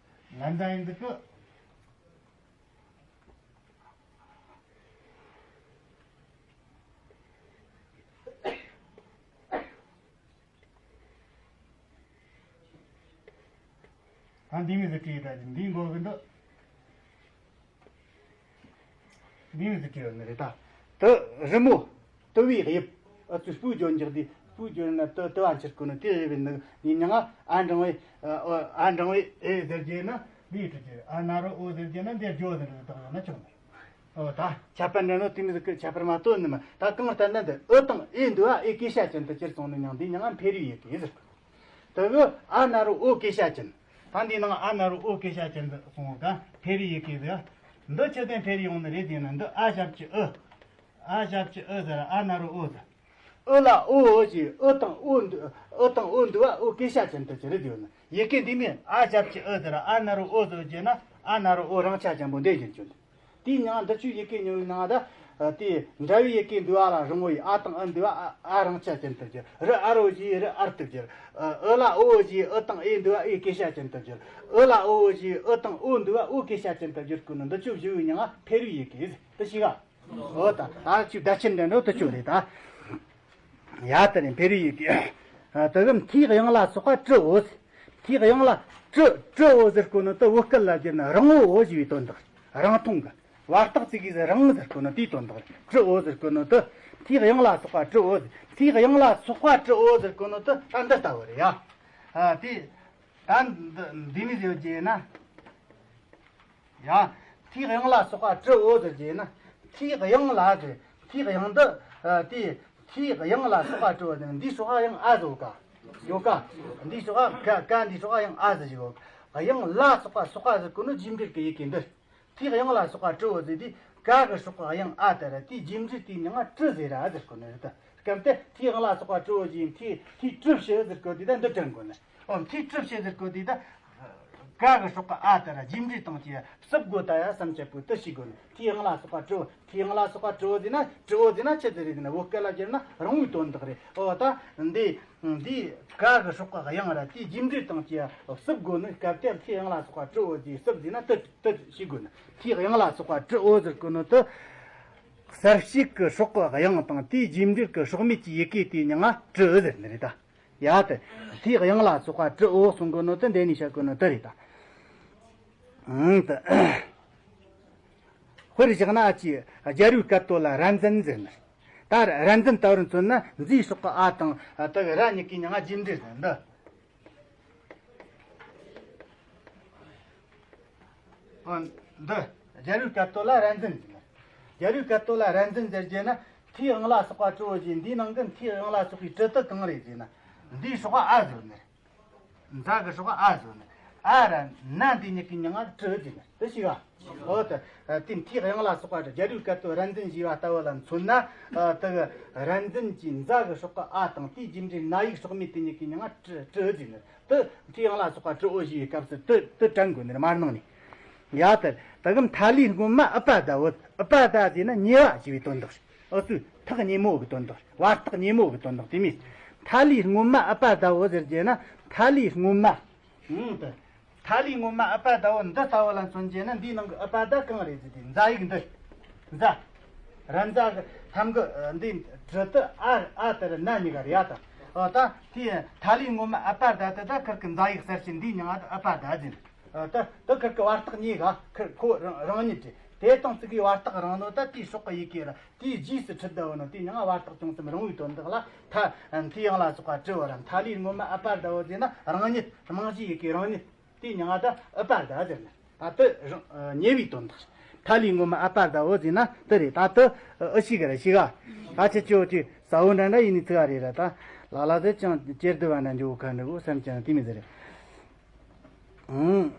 ལན་ཟ་ཡིན་འདུག་གི། ད་འདི་མོ་ཟིག་བྲིས་ད་འདི་མགོ་གི་འདི། འདི་མོ་ཟིག་བྲིས་ཡོད་ནི་རེད་ད། དེ་རི་མོ་དེ་བའི་དབྱིབས། ཨ་ཙི་སྤུ་བརྗོད་འཇོག་དེ་སྤུ་བརྗོད་ན་དེ་དེ་བ་འཆར་གོ་ནི་དེ་དབྱིབས་ནི་ནི་མྱིང་ང་ཨ་འབྲིང་བའི་ཨ་འབྲིང་བའི་ཨེ་ཟེར་རྒྱུ་ན་འདི་བྲིས་རྒྱུ། ཨ་ན་རོ་ཨོ་ཟེར་རྒྱུ་ན་འདི་བརྗོད་ཟེར་རེད་དག་ཡོད་ན་ཆོག་ནི། ཨོ་ད་ཁྱད་པར་འདྲ་ནོ་དེ་མོ་ཟིག་གི་ཁྱད་པར་མ་གཏོགས་ནི་མ། ད་གང་ལྟར་ན་འདི་ཨི་དང་ཨེ་འདུས་པ་ཨེ་གེ་ཤ་ཅན་དུ་གྱུར་སོང་ནི་མྱིང་འདི་མྱིང་ང་འཕེལ་བའི་ཡི་གེ་ཟེར། དེ་གི་ཨ་ན་རོ་ཨོ་གེ་ཤ་ཅན། ད་འདི་ནང་ཨ་ན་རོ་ཨོ་གེ་ཤ་ཅན་དུ་སོང་ག་འཕེལ་བའི་ཡི་གེ་ཟེར། འདི་ཆི་ཟིག་འཕེལ་ཡོང་ནི་རེད་ཟེར་ན་འདི་ཨ་ཞབས་ཀྱུ་ཨི། ཨ་ཞབས་ཀྱུ་ཨི་ཟེར་ཨ་ན་རོ་ཨོ་ཟེར། ཨི་ལ་ཨོ་འོ་ཞེས་ཨི་དང་ཨོ་འདུ་ཨི་དང་ཨོ་འདུས་པ་ཨོ་གེ་ཤ་ཅན་དུ་གྱུར་ཡོད་ནི། ཡི་གེ་འདི་མོ་ཨ་ཞབས་ཀྱུ་ཨི་ཟེར་ཨ་ན་རོ་ཨོ་ཟེར་རྒྱུ་ན་ཨ་ན་རོ་ཨོ་རིང་ཆ་ཅན་པོ་འདི་བཞིན་གྱུར་འདུག། དེའི་མྱིང་འདི་ཆོའི་ཡི་གེ་ཉུང་བའི་ནང་ད་དེ་འདྲ་བའི་ཡི་གེ་འདུས་པ་ལ་རིང་བོ་ཡི་ཨ་དང་ཨི་འདུས་པ་ཨ་ཨ་རིང་ཆ་ཅན་དུ་གྱུར། རི་ཨ་རོ་ཞེས་རི་ཨར་དུ་གྱུར། ཨི་ལ་ཨོ་འོ་ཞེས་ཨི་དང་ཨེ་འདུས་པ་ཨེ་གེ་ཤ་ཅན་དུ་གྱུར། ཨི་ལ་ཨོ་འོ་ཞེས་ཨི་དང་ཨོ་འདུས་པ་ཨོ་གེ་ཤ་ཅན་དུ་གྱུར་གོ་ནི། འདི་ཆོ་བཞི་བོའི་མྱིང་ང་འཕེལ་བའི་ཡི་གེ་ཟེར་དེ་ཞིག་ག། འོ་ད་ད་ཅིག་བརྡ་ཆད་འདྲ་འགྲོ་དུ་ཆོག་རེད་ད། ཡ་དེ་ནས་འཕེལ་རིགས་ཡི་གེ། དེ་གི་མཐའི་དབྱངས་ལ་སོགས་པ་ཀྲི་འོ། མཐའི་དབྱངས་ལ་ཀྲི་ཀྲི་འོ་ཟེར་གོ་ནོ་དེ་བོད་སྐད་ལ་བསྒྱུར་ན་རིང་བོ་འོ་ཞེས་པའི་དོན་དག། རིང་ཐུང་གི། བར་ཐག་ཅིག་གིས་རིང་ཟེར་གོ་ནོ་དེའི་དོན་དག་རེད། ཀྲི་འོ་ཟེར་གོ་ནོ་དེ། མཐའི་དབྱངས་ལ་སོགས་པ་ཀྲི་འོ། མཐའི་དབྱངས་ལ་སོགས་པ་ཀྲི་འོ་ཟེར་གོ་ནོ་དེ་ད་འདི་ལྟ་བུ་རེད་ཡ། ཨ་དེ། ད་འདི་འདི་མི་ཟེར་རྒྱུ་ཡིན་ན། ཡ། མཐའི་དབྱངས་ལ་སོགས་པ་ཀྲི་འོ་ཟེར་རྒྱུ་ཡིན་ན། མཐའི་དབྱངས་ལ་ཟེར། མཐའི་དབྱངས་འདི། ཨ་དེ། མཐའི་དབྱངས་ལ་སོགས་པ་ཀྲི་འོ་ཟེར་ན་འདིའི་སྲོག་དབྱངས་ཨ་ཟེར་ག་ཡོད་ག་འདིའི་སྲོག་ག་ག་འདིའི་སྲོག་དབྱངས་ཨ་ཟེར་ཞིག་ཡོད། དབྱངས་ལ་སོགས་པ་སོགས་པ་ཟེར་གོ་ནོ་རྗེས་འབྲེལ་གྱི་ཡི་གེ་འདི། མཐའི་དབྱངས་ལ་སོགས་པ་ཀྲི་འོ་ཟེར་དུས་ག་གི་སྲོག་གི་དབྱངས་ཨ་དེ་ར་དེའི་རྗེས་འབྲེལ་དེའི་མྱིང་ང་ཀྲི་ཟེར་ར་ཟེར་གོ་ནི་རེད་ད། སྐབས་དེ་མཐའི་དབྱངས་ལ་སོགས་པ་ཀྲི་འོ་ཟེར་མཐའི་མཐའི་ཀྲི་བྱེད་ཟེར་གོ་དུས་ད་འདི་དྲན་དགོས་ནི། འོ་མཐའི་ཀྲི་བྱེད་ཟེར་གོ་དུས་ད། ག་གི་སྲོག་གི་ཨ་དེ་ར་རྗེས་འབྲེལ་དང་གྱི་བསུབ་དགོས་ད་ཡ་བསམ་བྱེད་པོ་དེ་ཤེས་དགོས་ནི། མཐའི་དབྱངས་ལ་སོགས་པ་ཀྲི་འོ། མཐའི་དབྱངས་ལ་སོགས་པ་ཀྲི་འོ་ཟེར་ན་ཀྲི་འོ་ཟེར་ན་ཆི་ཟིག་རེད་ཟེར་ན་བོད་སྐད་ལ་བསྒྱུར་ན་རིང་བོའི་དོན་དག་རེད། འོ་ད་འདི། འདིས་ག་གི་སྲོག་གི་དབྱངས་ར་དེའི་རྗེས་འབྲེལ་དང་གྱི་བསུབ་དགོས་ནི། སྐབས་དེར་མཐའི་དབྱངས་ལ་སོགས་པ་ཀྲི་འོ་ཟེར་བསུབ་ཟེར་ན་དེ་དེ་ཤེས་དགོས་ནི། མཐའི་དབྱངས་ལ་སོགས་པ་ཀྲི་འོ་ཟེར་གོ་ནོ་དེ། གསལ་བྱེད་ཀྱི་སྲོག་གི་དབྱངས་དང་དེའི་རྗེས་འབྲེལ་གྱི་སྲོག་མེད་ཀྱི་ཡི་གེ་དེའི་མྱིང་ང་ཀྲི་འོ་ཟེར་ནི་རེད་ད། ཡ་དེ། མཐའི་དབྱངས་ལ་སོགས་པ་ཀྲི་འོ་གསུང་གོ་ནོ་དེ་འདི་ནས་བཤད་གོ་ནོ་དེ་རེད་ད། ཨང་དེ། དཔེར་བཞག་ན་ཅི། རྒྱལ་བའི་སྐད་དོད་ལ་ར་འཛིན་ཟེར་ནི། ད་ར་འཛིན་ལྟ་བུར་མཚོན་ན་མཛའི་སྲོག་གི་ཨ་དང་དེ་གི་ར་གཉིས་ཀའི་མྱིང་ང་རྗེས་འབྲེལ་ཟེར་འདི། འོ་འདི། རྒྱལ་བའི་སྐད་དོད་ལ་ར་འཛིན་ཟེར་ནི། རྒྱལ་བའི་སྐད་དོད་ལ་ར་འཛིན་ཟེར་རྒྱུ་ན་མཐའི་དབྱངས་ལ་སོགས་པ་ཀྲི་འོ་ཞེས་འདིའི་ནང་གི་མཐའི་དབྱངས་ལ་སོགས་པའི་ཀྲི་དེ་གང་རེད་ཟེར་ན། འདིའི་སྲོག་གི་ཨ་ཟེར་ནི། མཛའ་གི་སྲོག་གི་ཨ་ཟེར་ནི། ཨ་ར་ན་འདི་གཉིས་ཀའི་མྱིང་ང་ཀྲི་ཟེར་ནི། དེ་ཤེས་ག་འོ་ད། དེ་མཐའི་དབྱངས་ལ་སོགས་པ་རྒྱལ་བའི་སྐད་དོད་ར་འཛིན་ཞེས་པ་ལྟ་བུ་ལ་མཚོན་ན། དེ་གི་ར་འཛིན་གྱི་མཛའ་གི་སྲོག་གི་ཨ་དང་དེའི་རྗེས་འབྲེལ་ན་ཡིག་སྲོག་མེད་དེ་གཉིས་ཀའི་མྱིང་ང་ཀྲི་ཀྲི་ཟེར་ནི། དེ་མཐའི་དབྱངས་ལ་སོགས་པ་ཀྲི་འོ་ཞེས་པའི་སྐབས་སུ་དེ་དེ་དྲན་དགོས་ནི་རེད་མར་ནང་ནས། ཡ་དེ། དེ་གི་མཐའ་ལས་སྔོན་མ་ཨུ་པ་ད་འོ། ཨུ་པ་ད་ཟེར་ན་ཉེ་བ་ཞེས་པའི་དོན་དག་རེད། འུ་ཚོའི་ཐག་ཉེ་མོ་གི་དོན་དག་རེད། བར་ཐག་ཉེ་མོ་གི་དོན་དག་དེ་མིན། མཐའ་ལས་སྔོན་མ་ཨུ་པ་ད་འོ་ཟེར་རྒྱུ་ན་མཐའ་ལས་སྔོན་མ། ཨང་དེ། མཐའ་ལས་སྔོན་མ་ཨུ་པ་ད་འོ་འདི་ལྟ་བུ་ལ་མཚོན་རྒྱུ་ན་འདིའི་ནང་གི་ཨུ་པ་ད་གང་རེད་ཟེར་དུས་མཛའ་ཡིག་འདི། མཛའ། ར་མཛའ་གི་ལྷམ་གི་འདི་ཀྲི་དེ་ཨ་ཨ་དེ་ར་ན་གཉིས་ཀ་རེད་ཡ་ད། འོ་ད་དེ་མཐའ་ལས་སྔོན་མ་ཨུ་པ་ད་དེ་ད་ཁིར་གི་མཛའ་ཡིག་གསལ་བྱེད་འདིའི་མྱིང་ང་ཨུ་པ་ད་ཟེར། ཨ་ད་དེ་ཁིར་གི་བར་ཐག་ཉེ་ག་ཁིར་ཁོ་རང་རང་ཉིད་རེད། དེ་དང་ཙི་གི་བར་ཐག་རིང་ནོ་ད་དེའི་སྲོག་གི་ཡི་གེ་ར་དེའི་རྗེས་སུ་ཁྲིད་ད་འོ་ནོ་དེའི་མྱིང་ང་བར་ཐག་ཅུང་ཙམ་རིང་བའི་དོན་དག་ལ་མཐའ་མཐའི་དབྱངས་ལ་སོགས་པ་ཀྲི་འོ་ར་མཐའ་ལས་སྔོན་མ་ཨུ་པ་ད་འོ་ཟེར་ན་རང་ཉིད་རྨང་གཞིའི་ཡི་གེ་རང་ཉིད་དེའི་མྱིང་ང་ད་ཨུ་པ་ད་ཟེར་ནི། ད་དེ་རང་ཉེ་བའི་དོན་དག་རེད། མཐའ་ལས་སྔོན་མ་ཨུ་པ་ད་འོ་ཟེར་ན་དེ་རེད། ད་དེ་འུ་ཤི་ག་ར་ཤི་ག་ད་ཁྱེད་ཆོ་ཅི་ས་བོ་འདྲ་འདྲ་ཡིན་ནི་ཚིག་ག་རེད་ར། ད་ལ་ལ་ཟེར་ཅང་ཅེར་དུ་བ་འདྲ་འཇོག་ག་འདྲ་གོ་བསམ་ཀྱང་དེ་མི་ཟེར། ཨང་།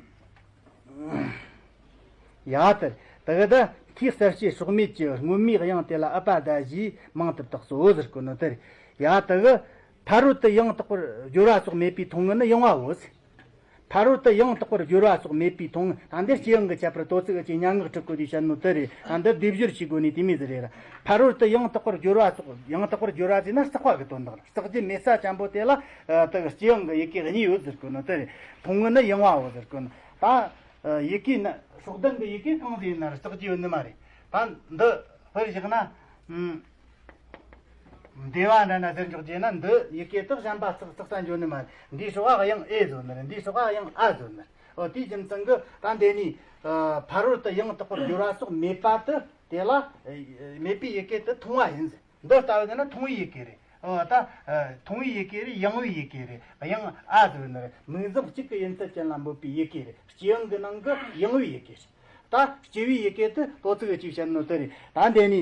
ཡ་དེ། དེ་གི་ད་མཐའི་གསལ་བྱེད་སྲོག་མེད་ཀྱི་སྔོན་མའི་དབྱངས་དེ་ལ་ཨུ་པ་ད་ཞེས་མིང་དུ་བཏགས་སོ་ཟེར་གོ་ནོ་དེ་རེད། ཡ་དེ་གི་ཕ་རོལ་ཏུ་ཡང་དག་པར་སྦྱོར་བ་སོགས་མེད་པའི་མཐོང་ངུ་ནི་ཡང་བའོ་ཟེར། ཕ་རོལ་ཏུ་ཡང་དག་པར་སྦྱོར་བ་སོགས་མེད་པའི་མཐོང་ངུ། ད་འདིར་སྤྱི་དབྱངས་ཀྱི་ཁྱད་པར་དོ་ཚིགས་ཀྱི་སྙན་ངག་ཁྲིད་གོ་དུས་བཤད་ནོ་དེ་རེད། ད་འདིར་སྡེབ་སྦྱོར་བྱེད་དགོས་ནི་དེ་མོ་ཟིག་རེད་ར། ཕ་རོལ་ཏུ་ཡང་དག་པར་སྦྱོར་བ་སོགས། ཡང་དག་པར་སྦྱོར་བ་ཟེར་ན་བརྩེགས་པ་གི་དོན་དག་རེད། བརྩེགས་རྒྱུ་མེད་ས་ཅན་པོ་དེ་ལ་ཨ་དེ་གི་སྤྱི་དབྱངས་ཀྱི་ཡི་གེ་གཉིས་ཡོད་ཟེར་གོ་ནོ་དེ་རེད། མཐོང་ངུ་ནི་ཡང་བའོ་ཟེར་གོ་ནོ། ད་ཨ་ཡི་གེ་ནི་སྲོག་ལྡན་གྱི་ཡི་གེ་གང་ཟིག་ཡིན་ན་ར་བརྩེགས་རྒྱུ་ཡོད་ནི་མ་རེད། ད་འདི་དཔེར་བཞག་ན་ཨུམ། འདེ་བ་འདྲ་ན་ཟེར་འཇོག་རྒྱུ་ན་འདི་ཡི་གེ་དག་གཞན་པ་བརྩེགས་བརྩེགས་ས་འཇོག་ནི་མ་རེད། འདིའི་སྲོག་ག་དབྱངས་ཨེ་བཟོ་ནི་རེད། འདིའི་སྲོག་ག་དབྱངས་ཨ་བཟོ་ནི་རེད། འོ་དེའི་རྒྱུ་མཚན་གྱིས་ད་འདི་ནི་ཨ་ཕ་རོལ་ཏུ་ཡང་དག་པར་སྦྱོར་བ་སོགས་མེད་པ་དེ་དེ་ལ་ཨ་མེད་པའི་ཡི་གེ་དེ་མཐོང་བ་ཡིན་ཟེར། འདི་ལྟ་བུ་ཡིན་ན་མཐོང་བའི་ཡི་གེ་རེད། འོ་ད་ཨ་མཐོང་བའི་ཡི་གེ་རེད། ཡང་བའི་ཡི་གེ་རེད། དབྱངས་ཨ་བཟོ་ནི་རེད། མིང་ཙམ་གཅིག་གི་ཡིན་ཚུལ་ཅན་ལ་འབོད་པའི་ཡི་གེ་རེད། སྤྱི་དབྱངས་ཀྱི་ནང་གི་ཡང་བའི་ཡི་གེ་རེད། ད་སྤྱི་བའི་ཡི་གེ་དེ་དོ་ཚིགས་ཀྱི་བཤད་ནོ་དེ་རེད། ད་འདི་ནི་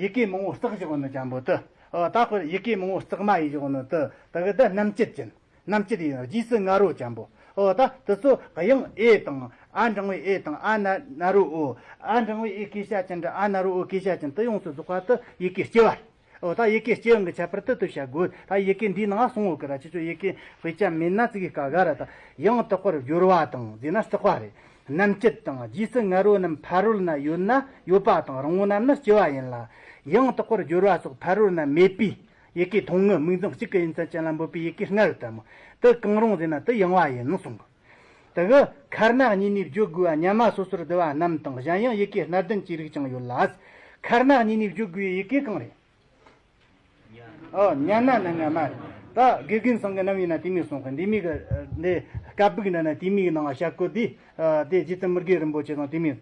ཡི་གེ་མང་བོ་བརྩེགས་བཞག་ནོ་ཅན་པོ་དེ། ཨ་ད་ཁོ་ཡི་གེ་མང་བོ་བརྩེགས་མ་ཡིས་བཞག་ནོ་དེ། དེ་གི་ད་རྣམ་བཅད་ཅན། རྣམ་བཅད་ཡིན་རྗེས་སུ་ང་རོ་ཅན་པོ། ཨོ་ད་དེ་ཚོ་དབྱངས་ཨེ་དང་ཨ་འགྲེང་བུའི་ཨེ་དང་ཨ་ན་ན་རོ་ཨོ། ཨ་འགྲེང་བུའི་ཨེ་སྐད་བྱ་ཅན་འདྲ་ཨ་ན་རོ་ཨོ་སྐད་བྱ་ཅན་དེ་ཡོངས་སུ་རྫོགས་པ་དེ་ཡི་གེ་སྤྱི་བ་རེད། འོ་ད་ཡི་གེ་སྤྱི་དབྱངས་ཀྱི་ཁྱད་པར་དེ་དེ་བཤད་དགོས། ད་ཡི་གེ་འདིའི་ནང་གསུང་འོ་གི་ར། ཁྱེད་ཚོ་ཡི་གེ་དཔེ་ཆ་མེད་ན་ཙི་གེ་དཀའ་ག་ར། ད་ཡང་དག་པར་སྦྱོར་བ་དང་ཟེར་ན་བརྩེགས་པ་རེད། རྣམ་བཅད་དང་རྗེས་སུ་ང་རོ་རྣམས་ཕ་རོལ་ན་ཡོད་ན་ཡོད་པ་དང་རིང་བོ་རྣམས་ནི་སྤྱི་བ་ཡིན་ལ། ཡང་དག་པར་སྦྱོར་བ་སོགས་ཕ་རོལ་ན་མེད་པའི་ཡི་གེ་མཐོང་ངུ་མིང་ཙམ་གཅིག་གི་ཡིན་ཚུལ་ཅན་ལ་འབོད་པའི་ཡི་གེ་ལྔ་ཡོད་དམ། དེ་གང་རུང་ཟེར་ན་དེ་ཡང་བ་ཡིན་གསུང་གི། དེ་གི་ཁ་ན་གཉིས་ནས་བརྗོད་དགོས་པ་སྙན་མ་སོ་སོར་བསྡུ་བ་རྣམས་དང་གཞན་ཡང་ཡི་གེ་སྣ་བདུན་གྱི་རིགས་ཀྱང་ཡོད་ལ། ཁ་སྣ་གཉིས་ནས་བརྗོད་དགོས་པའི་ཡི་གེ་གང་རེད། ཨོ། ཉ་ན་ན་ང་མ་རེད། ད་དགེ་རྒན་ཚང་གི་ནམ་ཡིན་ན་དེ་མོ་གསུང་གི། འདི་མོ་གི་འདི་སྐད་སྦུག་འདྲ་ན་དེ་མོ་གི་ནང་བཤད་གོ་དུས། དེ་རྗེ་བཙུན་མི་དགེ་རིན་པོ་ཆེ་ཚང་དེ་མོ།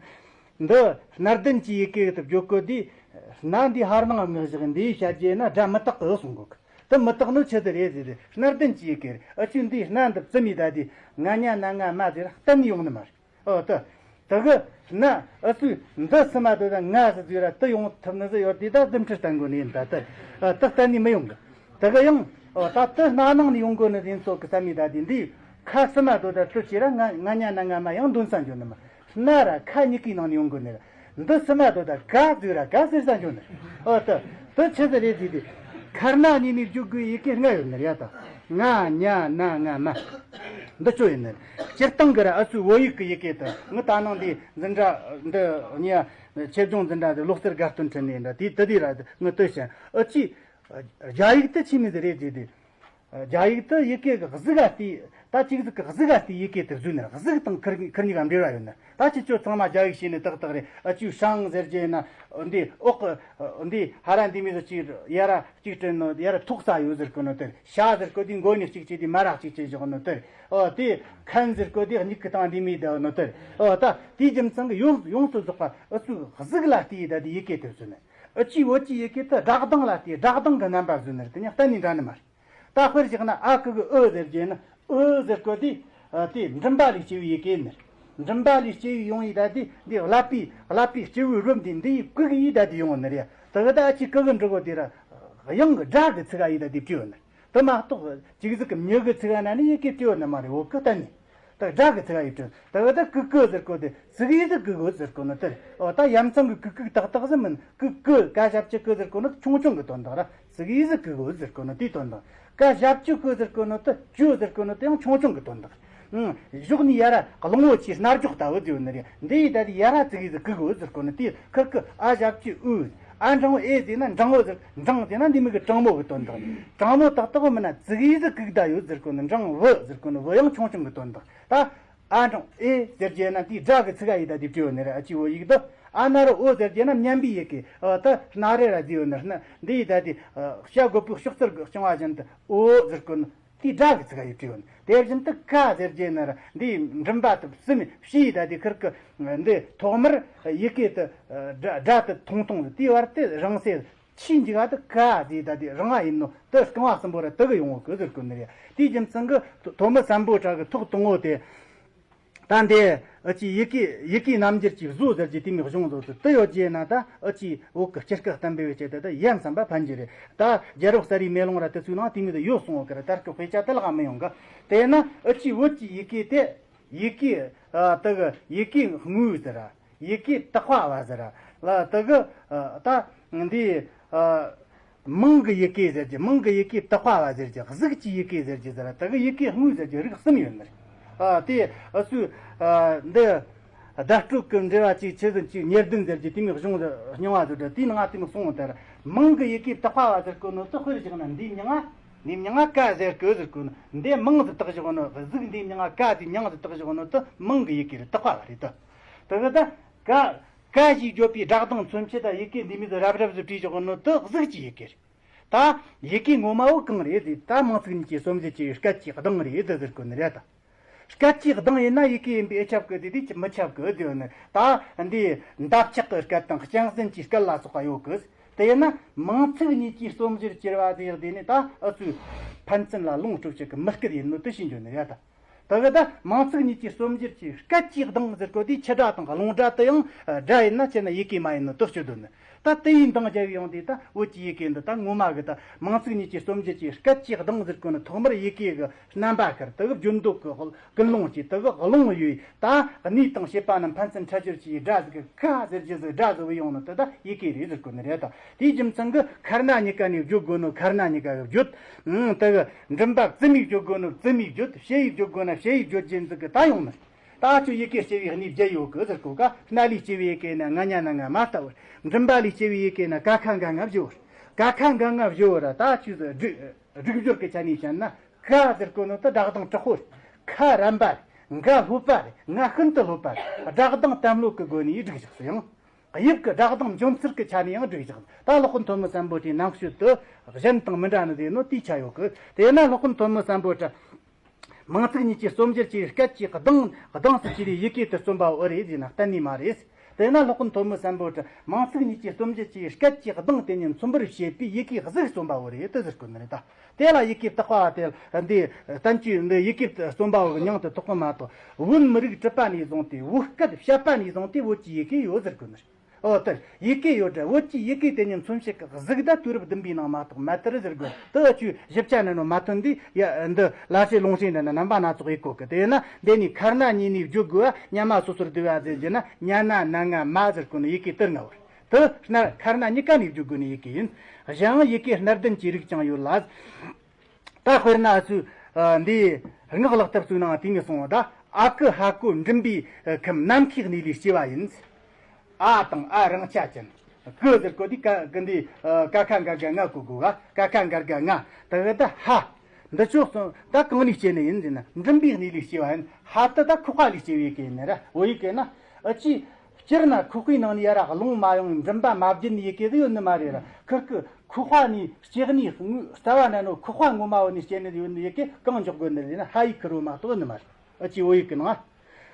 འདི་སྣ་ལྡན་གྱི་ཡི་གེ་དེ་བརྗོད་གོ་དུས། སྣ་འདི་ཧར་ནང་ངག་བཞག་འདི་བཤད་རྒྱུ་ན་སྒྲ་མི་དག་གི་གསུང་གོ་གི། དེ་མི་དག་ནོ་ཆི་ཟིག་རེད་ཟེར་ཏེ། སྣ་ལྡན་གྱི་ཡི་གེ་རེད། ཨ་ཆུ་འདི་སྣ་འདི་བཙུམ་མི་ད་དེ་ང་ཉ་ན་ང་མ་ཟེར་གཏན་ནས་ཡོང་ནི་མ་རེད། ཨོ་ད། ད་གི་ན་ཨ་སུ་འདི་སུ་མ་དོ་ད་ང་ཟེར་ཟེར་ར་དེ་ཡོང་ཐུབ་ནི་ཟིག་ཡོད་དེ། ད་རྫུ་འཕྲུལ་བསྟན་དགོས་ནི་ཡིན། ད་ད་ད་གཏན་ནས་མི་ཡོང་གི། ད་གི་ཡང་ཨོ་ད་དེ་སྣ་ནང་ནས་ཡོང་དགོས་ནི་ཡིན་ཚོད་གི་བསམ་མི་ད་དེ། འདི་ཁ་སུ་མ་དོ་ད་དེ་ཁྱེད་ར་ང་ང་ཉ་ན་ང་མ་ཡང་འདོན་ས་འགྱོ་ནི་མ། སྣ་ར་ཁ་གཉིས་ཀའི་ནང་ནས་ཡོང་དགོས་ནི་ར། འདི་སུ་མ་དོ་ད་ག་ཟེར་ར་ག་ཟེར་ས་འགྱོ་ནི། ཨོ་ད་དེ་ཆི་ཟིག་རེད་ཟེར་དེ། ཁ་སྣ་གཉིས་ནས་བརྗོད་དགོས་ཡི་གེ་ལྔ་ཡོད་ནི་རེད། ད་ང་ཉ་ན་ང་མ། འདི་ཆོ་ཡིན་ནི། སྤྱིར་བཏང་གི་ར་ཨ་སུའི་བོད་ཡིག་གི་ཡི་གེ་དེ་ངི་ད་ནང་འདི་འཛིན་གྲྭ་འདི་གཉིས་ཆེད་སྦྱོང་འཛིན་གྲྭ་འདི་ལོ་གསར་དགའ་སྟོན་ཁྲིད་ནས་འདྲ་དེ་དེ་དེ་ར་ངི་ལྟོས་ཤིང་ཨ་ཅི། རྒྱ་ཡིག་དེ་ཆི་མོ་ཟིག་རེད་ཟེར་དེ། རྒྱ་ཡིག་དེ་ཡི་གེ་གི་གཟུགས་ག་བལྟས། ད་གཅིག་གཟུགས་གི་གཟུགས་ག་བལྟས་ཡི་གེ་དེ་བཟོས་ནི་ར། གཟུགས་དང་ཁིར་ཁིར་གཉིས་ཀ་འབྲེལ་བ་ཡོད་ནི། ད་ཁྱེད་ཆོ་ཚང་མ་རྒྱ་ཡིག་ཤེས་ནི་ཏག་ཏག་རེད། ཨ་ཅུ་ཧྲང་ཟེར་རྒྱུ་ན་འདི་འོག་གི་འདི་ཧ་ར་འདི་མོ་ཟིག་ཅིག་ཡ་ར་གཅིག་དྲན་ནོ། ཡ་ར་ཐོག་ས་ཡོད་ཟེར་གོ་ནོ་དེར། ཤ་ཟེར་གོ་དེ་མགོ་ནས་གཅིག་བྱས་དེ་མ་ར་གཅིག་བྱས་བཞག་ནོ་དེར། ཨོ་དེ་ཁན་ཟེར་གོ་དེ་མྱིག་གི་སྟེང་འདི་མོ་བསྡད་ནོ་དེར། ཨོ་ད་དེའི་རྒྱུ་མཚན་གི་ཡོངས་ཡོངས་སུ་རྫོགས་པ་ཨ་ཅུ་གཟུགས་ལ་བལྟས་ད་དེ་ཡི་གེ་དེ་བཟོས་ནི། ཨ་ཅི་བོད་ཀྱི་ཡི་གེ་དེ་སྒྲ་གདངས་ལ་བལྟས། སྒྲ་གདངས་ཀྱི་རྣམ་པ་བཟོས་ནི་རེད། དེ་ཉག་གཏན་ནས་འདྲ་ནི་མ་རེད། ད་དཔེར་བཞག་ན་ཨ་གི་གུ་ཨུ་ཟེར་རྒྱུ་ན་ཨུ་ཟེར་གོ་དེ། ཨ་དེ་མགྲིན་པ་ལས་སྐྱེ་བའི་ཡི་གེ་ནི། མགྲིན་པ་ལས་སྐྱེ་བའི་ཡོང་ཡི་ད་དེ་འདི་ཀླད་པའི་ཀླད་པའི་སྤྱི་བོའི་རུམ་དེ་འདི་ཡི་གུ་གི་ཡི་ད་དེ་ཡོང་ནི་རེད། དེ་གི་ད་ཨ་ཅི་གི་གུ་འབྲི་གོ་དེ་ར་དབྱངས་གི་སྒྲ་གི་ཚིག་ག་ཡི་ད་དེ་བྲིས་ཡོད་ནི། དེ་མ་གཏོགས་གཅིག་གཟུགས་ཀྱི་མྱི་གི་ཚིག་ག་ན་ནི་ཡི་གེ་བྲིས་ཡོད་ནི་མ་རེད། བོད་གི་གཏན་ནས། ད་སྒྲ་གི་ཚིག་ཡིག་དྲུག་ད་གི་ད་གི་གུ་ཟེར་གོ་དེ་ཙིག་གེ་ཟིག་གི་གུ་ཟེར་གོ་ནི་དེར། འོ་ད་ཡ་མཚན་གི་གི་གུ་ཏག་ཏག་ཟིག་མིན། གི་གུ་ཀ་ཞབས་ཀྱུ་གུ་ཟེར་གོ་ནི་ཆུང་ཆུང་གི་དོན་དག་ར། ཙིག་གེ་ཟིག་གི་གུ་ཟེར་གོ་ནི་དེའི་དོན་དག་ཀ་ཞབས་ཀྱུ་གུ་ཟེར་གོ་ནི་དེ་ཀྱུ་ཟེར་གོ་ནི་དེ་ཡང་ཆུང་ཆུང་གི་དོན་དག་ཨང་། གཞོགས་ནས་ཡ་ར་གླང་བོ་ཆེའི་རྣ་རྒྱོག་ལྟ་བུ་དེ་ཡོད་ནི་རེད། འདི་ཡི་ད་དེ་ཡ་ར་ཙིག་གེ་ཟིག་གི་གུ་ཟེར་གོ་ནི་དེ་ཁི་གུ་ཨ་ཞབས་ཀྱུ་ཨུ། ཨ་འགྲེང་བུ་ཨེ་ཟེར་ན་འགྲེང་བུ་ཟེར། འགྲེང་ཟེར་ན་འདི་མོ་གི་དྲང་མོ་གི་དོན་དག་དྲང་མོ་ཏག་ཏག་མིན་ན་ཙིག་གེ་ཟིག་གི་གུ་ད་ཡོད་ཟེར་གོ་ནི། འགྲེང་བུ་ཟེར་གོ་ནི་བུ་ཡང་ཆུང་ཆུང་གི་དོན་དག་ད་ཨ་འགྲེང་ཨེ་ཟེར་རྒྱུ་ན་དེའི་སྒྲ་གི་ཚིག་ག་ཡི་ད་དེ་བྲིས་ཡོད་ནི་རེད། ཨ་ཅི་བོད་ཡིག་ཏུ། ཨ་ན་རོ་ཨོ་ཟེར་རྒྱུ་ན་སྙན་པའི་ཡི་གེ། ཨ་ད་སྣ་རེ་ར་བཟོས་ཡོད་ནི་རེད། འདི་ཡི་ད་དེ་བྱ་རྒོད་པོའི་ཕྱག་རྩལ་གྱི་རྐྱང་བ་བཞིན་དུ་ཨོ་ཟེར་གོ་ནི། དེའི་སྒྲ་གི་ཚིག་ག་ཡི་བྲིས་ཡོད་ནི། དེ་བཞིན་དུ་ཀ་ཟེར་རྒྱུ་ན་ར་འདིའི་མགྲིན་པ་དེ་བཙུམ་ཕྱིའི་ད་དེ་ཁིར་གི་འདི་ཐོག་མར་ཡི་གེ་དེ་སྒྲ་དེ་ཐུང་ཐུང་དེའི་བར་དེ་རིང་སེ། ཆེས་མཇུག་ག་དེ་ཀ་ཟེར་ད་དེ་རིང་བ་ཡིན་ནོ་དེ་རྐང་བ་གསུམ་པོ་ར་དེ་གི་ཡོང་བ་གི་ཟེར་གོ་ནི་རེད། དེའི་རྒྱུ་མཚན་གི་ཐོ་མི་སམ་བྷོ་ཊ་གི་ཐོག་དང་པོ་དེ། ད་འདི་ཨ་ཅི་ཡི་གེ་ཡི་གེ་རྣམ་འགྱུར་གྱི་བཟོ་ཟེར་རྒྱུ་དེ་མོ་གཞུང་བཟོ་དེ་དེ་ཡོད་རྒྱུ་ན། ད་ཨ་ཅི་བོད་ཀྱི་སྤྱིར་སྐད་གཏམ་དཔེ་བའི་ཆེད་དུ་ད་ཡ་མཚན་པ་ཕན་གྱི་རེད། ད་རྒྱལ་རབས་གསར་བའི་མེ་ལོང་ར་དེ་ཚོའི་ནང་དེ་མོ་དེ་ཡོད་གསུང་བ་གི་ར། ད་སྐད་དཔེ་ཆ་དེ་ལ་མི་ཡོང་གི། དེས་ན་ཨ་ཅི་བོད་ཀྱི་ཡི་གེ་དེ། ཡི་གེ་ཨ་དེ་གི་ཡི་གེ་དངོས་ཟེར་ར། ཡི་གེ་དག་པ་བ་ཟེར་ར། ལ་དེ་གི་ཨ་ད་འདི་ཨ་མིང་གི་ཡི་གེ་ཟེར་རྒྱུ། མིང་གི་ཡི་གེ་དག་པ་བ་ཟེར་རྒྱུ། གཟུགས་ཀྱི་ཡི་གེ་ཟེར་རྒྱུ་ཟེར་ར། དེ་གི་ཡི་གེ་དངོས་ཟེར་རྒྱུ་རིགས་གསུམ་ཡོད་ནི་རེད། ཨ་དེ་ཨ་སུ་ཨ་འདི་བརྡ་སྤྲོད་ཀྱི་འགྲེལ་བ་ཅིག་ཆི་ཟིག་ཅིག་ཉེར་བདུན་ཟེར་རྒྱུ་དེ་མོ་གཞུང་ཟེར་རྙིང་བ་ཟེར་ར། དེའི་ནང་དེ་མོ་གསུངས་དེར། མིང་གི་ཡི་གེ་དག་པ་བ་ཟེར་གོ་ནོ་དེ་དཔེར་བཞག་ན་འདིའི་མྱིང་ང་འདིའི་མྱིང་ང་ཀ་ཟེར་གི་ཟེར་གོ་ནོ། འདི་མིང་ཟིག་བཏགས་བཞག་ནོ། གཟུགས་འདིའི་མྱིང་ང་ཀ་དེའི་མྱིང་ཟིག་བཏགས་བཞག་ནོ་དེ་མིང་གི་ཡི་གེ་རེད། དག་པ་བ་རེད་དོ། དེ་གི་ད་ཀ་ཀ་ཞེས་བརྗོད་པའི་སྒྲ་གདངས་མཚོན་བྱེད་ད་ཡི་གེ་འདི་མོ་ཟིག་རབ་རབ་ཟིག་བྲིས་བཞག་ནོ་དེ་གཟུགས་ཀྱི་ཡི་གེ་རེད། ད་ཡི་གེ་ངོ་མ་བོ་གང་རེད་ཟེར། ད་མིང་ཚིག་གཉིས་ཀྱི་སོ་སྦྱོར་གྱི་སྐད་ཀྱི་གདངས་རེད་ཟེར་གོ་ནི་རེད་ད། སྐད་ཀྱི་གདངས་ཡིན་ན་ཡི་གེ་ཡིན་པས་ཨེ་ཁྱབ་གི། དེ་དུས་ཀྱི་མི་ཁྱབ་གི་ཟེར་ནི། ད་འདི་འདབ་ཆགས་ཀྱི་སྐད་དང་རྐྱང་ཟིན་གྱི་སྐད་ལ་སོགས་པ་ཡོད་གི། དེ་ཡིན་ན་མིང་ཚིག་གཉིས་ཀྱི་སོ་སྦྱོར་གྱི་ར་དེ་ཡག་དེ་ནི་ད་ཨ་ཚུ་ཕན་ཚུན་ལ་ལོངས་སྤྲོད་བྱེད་ཀྱི་མི་སྐད་ཡིན་ནོ་དེ་ཤེས་འཇོག་ནི་རེད་ད། དེ་གི་ད་མིང་ཚིག་གཉིས་ཀྱི་སོ་སྦྱོར་གྱི་སྐད་ཀྱི་གདངས་ཟེར་གོ་དེ་ཕྱི་སྒྲ་དང་རླུང་སྒྲ་དེ་ཡང་སྒྲ་ཡིན་ན་བྱས་ན་ཡི་གེ་མ་ཡིན་ནོ་དེ་སྤྱོད་དོ་ནི། ད་དེ་ཡི་འདང་རྒྱབ་ཡོང་དུས་ད་བོད་ཀྱི་ཡི་གེ་འདི་ད་ངོ་མ་གི་ད་མིང་ཚིག་གཉིས་ཀྱི་སོ་སྦྱོར་གྱི་སྐད་ཀྱི་གདངས་ཟེར་གོ་ནི་ཐོག་མར་ཡི་གེ་གི་རྣམ་པ་ཁར་དེ་གི་བརྗོད་འདོད་ཀྱི་ཀུན་སློང་གྱིས་དེ་གི་རླུང་ཡོད། ད་གནས་དང་བྱེད་པ་རྣམས་ཕན་ཚུན་འཕྲད་སྦྱོར་གྱི་སྒྲ་ཟིག་གི་ཀ་ཟེར་རྒྱུ་ཟིག་སྒྲ་ཟིག་བུད་ཡོང་ནི་དེ་ད་ཡི་གེ་རེད་ཟེར་གོ་ནི་རེད་ད། དེའི་རྒྱུ་མཚན་གི་ཁ་སྣ་གཉིས་ཀ་ནས་བརྗོད་དགོས་ནོ་ཁ་སྣ་གཉིས་ཀ་གི་བརྗོད། ཨང་། དེ་གི་མགྲིན་པ་བཙུམ་མས་བརྗོད་དགོས་ནོ་བཙུམ་མས་བརྗོད། ཕྱེད་ཡིས་བརྗོད་དགོས་ན་ཕྱེད་ཡིས་བརྗོད་རྒྱུ་ཟིག་གི་ད་ཡོང་ནི། ད་ཁྱོད་ཡི་གེ་སྐྱེ་བའི་གནས་བརྒྱད་ཡོད་གི་ཟེར་གོ་ཀ། སྣ་ལས་སྐྱེ་བའི་ཡི་གེ་ན་ང་ཉ་ན་ང་མ་ལྟ་བུར། མགྲིན་པ་ལས་སྐྱེ་བའི་ཡི་གེ་ན་ཀ་ཁ་ག་ང་བཞི་བོར། ཀ་ཁ་ག་ང་བཞི་བོར་ད་ཁྱོད་སྒྲིག་སྒྲིག་སྦྱོར་གི་ཆ་ནས་བཤད་ན། ཀ་ཟེར་གོ་ནོ་དེ་སྒྲ་གདངས་དྲག་པོ་རེད། ཁ་རན་པ་རེད། ག་ལྷོད་པ་རེད། ང་ཤིན་ཏུ་ལྷོད་པ་རེད། སྒྲ་གདངས་དམ་ལྷོད་གི་སྒོ་ནས་སྒྲིག་བཞག་སོ་ཡང་། དབྱིབས་ཀྱི་སྒྲ་གདངས་འཇོན་ཚུལ་གྱི་ཆ་ནས་ཡང་བསྒྲིགས་བཞག་ད་སློབ་དཔོན་ཐོན་མི་སམ་བྷོ་ཊའི་རྣམ་དཔྱོད་དུ་གཞན་དང་མི་འདྲ་ནི་དེ་ནོ་དེའི་ཆ་ཡོད་གི། དེས་ན་སློབ་དཔོན་ཐོན་མི་སམ་བྷོ་ཊ། མིང་ཚིག་གཉིས་ཀྱི་རྩོམ་གྱི་སྐད་ཀྱི་གདངས་གདངས་སུ་གྱུར་པའི་ཡི་གེ་དེ་རྩོམ་པ་བོ་རེད་ཟེར་ན་གཏན་ནས་མ་རེད། དེས་ན་སློབ་དཔོན་ཐོན་མི་སམ་བྷོ་ཊ་མིང་ཚིག་གཉིས་ཀྱི་རྩོམ་གྱི་སྐད་ཀྱི་གདངས་དེ་ཉིད་མཚོན་པར་བྱེད་པའི་ཡི་གེ་གཟུགས་རྩོམ་པ་བོ་རེད་དེ་ཟེར་དགོས་ནི་རེད་ད། དེ་ལ་ཡི་གེ་བཏགས་པ་དེ་འདི་བསྟན་བཅོས་འདི་ཡི་གེ་རྩོམ་པ་བོ་གི་མྱིང་དུ་གཏོགས་གི་མ་གཏོགས། བོད་མི་རིགས་གྲུབ་པ་ནས་བཟུང་སྟེ་བོད་སྐད་བཤད་པ་ནས་བཟུང་སྟེ་བོད་ཀྱི་ཡི་གེ་ཡོད་ཟེར་དགོས་ནི་རེད། ཨོ་དེ་ཡི་གེ་ཡོད་དྲ་བོད་ཀྱི་ཡི་གེ་དེ་ཉིད་མཚོན་བྱེད་ཀྱི་གཟུགས་དང་དུས་རབས་བདུན་པའི་ནང་མ་གཏོགས་མ་དར་ཟེར་དགོས། དེ་ཆོས་ཞིབ་ཆ་ནས་ནོ་མ་ཐོན་དུས་ཡ་འདི་ལ་ཧྲི་ལུང་ཧྲི་འདི་ན་རྣམ་པ་སྣ་ཚོགས་ཡིག་གོ་གི། དེས་ན་འདི་ནི་ཁར་ན་གཉིས་ནས་བརྗོད་དགོས་པ་སྙན་མ་སོ་སོར་བསྡུ་བ་ཟེར་རྒྱུ་ན་ཉ་ན་ན་ང་མ་ཟེར་གོ་ནི་ཡི་གེ་དེ་ལྔ་བོར། དེ་སྣར་ཁར་ན་གཉིས་ཀ་ནས་བརྗོད་དགོས་ནི་ཡི་གེ་ཡིན། གཞན་ཡང་ཡི་གེ་སྣར་ལྡན་གྱི་རིགས་ཀྱང་ཡོད་ལ། ད་དཔེར་ན་ཚུ་འདིའི་སྔགས་ལག་ཐབས་ཚུ་ནང་དེ་ནས་གསུངས་པ་ད་ཨ་ཀི་ཧ་ཀོ་མགྲིན་པའི་ཁམས་ནམ་མཁའི་གནས་ལས་སྐྱེ་བ་ཡིན། ཨ་དང་ཨ་རང་ཆ་ཅན། ཀི་ཟེར་གོ་དུས་ཀ་ཀི་འདི་ཀ་ཁ་འགར་ག་ང་གོ་དགོས་པ་ཀ་ཁ་འགར་ག་ང་། དེ་གི་ད་ཧ། འདི་ཕྱོགས་སོང་ད་གང་ནས་སྐྱེ་ནི་ཡིན་ཟེར་ན་མགྲིན་པའི་གནས་ལས་སྐྱེ་བ་ཡིན། ཧ་དེ་ད་ཁོག་པ་ལས་སྐྱེ་བའི་ཡི་གེ་ཡིན་ནི་ར། འོ་ཡི་གེ་ན་ཨ་ཅི། སྤྱིར་ན་ཁོག་པའི་ནང་ནས་ཡར་རླུང་མ་ཡོང་མགྲིན་པ་མ་བརྒྱུད་ནས་ཡི་གེ་ཟིག་ཡོད་ནི་མ་རེད་ར། ཁིར་ཀི་ཁོག་པ་ནས་སྐྱེ་གནས་རྩ་བ་ན་ནོ་ཁོག་པ་ངོ་མ་བོ་ནས་སྐྱེ་ནི་ཡོད་ནི་ཡི་གེ་གང་འཇོག་དགོས་ནི་ཡིན་ན་ཧ་ཡིག་ཁིར་བོ་མ་གཏོགས་ནི་མ་རེད། ཨ་ཅི་འོ་ཡིག་གི་ནང་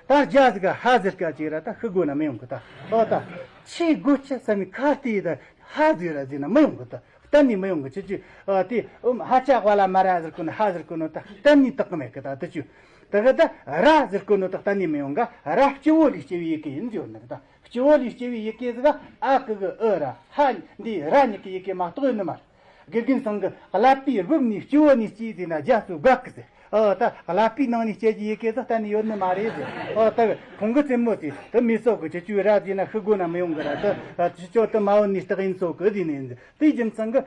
ད་རྒྱ་ཟིག་ག་ཧ་ཟེར་སྐད་ཅིག་ར་ད་ཤི་དགོས་ན་མི་ཡོང་གི་ད། ཨོ་ད་ཆི་དགོས་ཆི་བསམ་ནི་ཁ་ལྟོས་ད་ཧ་ཟེར་ར་ཟེར་ན་མི་ཡོང་གི་ད། གཏན་ནས་མི་ཡོང་གི། ཁྱེད་ཀྱིས་ཨ་དེ་ཨུམ་ཧ་ཅ་ཝ་ལ་མ་ར་ཟེར་གོ་ནོ་ཧ་ཟེར་གོ་ནོ་ད་གཏན་ནས་དག་གི་མེད་གི། ད་དེ་ཆུ་དེ་གི་ད་ར་ཟེར་གོ་ནོ་ད་གཏན་ནས་མི་ཡོང་ག། ར་སྤྱི་བོ་ལས་སྐྱེ་བའི་ཡི་གེ་ཡིན་ཟེར་ནི་ད། སྤྱི་བོ་ལས་སྐྱེ་བའི་ཡི་གེ་ཟིག་ཨ་ཀི་གི་ཨི་ར་ཧ་འདི་ར་གཉིས་ཀྱི་ཡི་གེ་མ་གཏོགས་ཡོད་ནི་མ་རེད། དགེ་རྒན་ཚང་གི་ཀླད་པའི་རྦབ་ནས་སྤྱི་བོ་ནས་སྐྱེས་ཟེར་ན་རྒྱ་སུ་དགའ་གི་ཟེར། ཨོ་ད་ཀླད་པའི་ནང་ནས་སྐྱེ་རྒྱུ་ཡི་གེ་ཟིག་གཏན་ནས་ཡོད་ནི་མ་རེད་ཟེར། ཨོ་ད་ཁོང་གི་རྩེད་མོ་ཟེར་དེ་མི་སོག་གི་ཁྱེད་ཆོས་ར་ཟེར་ན་ཤི་དགོས་ན་མི་ཡོང་གི་ར། ད་ཁྱེད་ཆོ་དེ་མ་འོན་ནས་སྟག་ཡིན་སོག་གི་ཟེར་ནས་ཡིན་ཟེར། དེའི་རྒྱུ་མཚན་གི་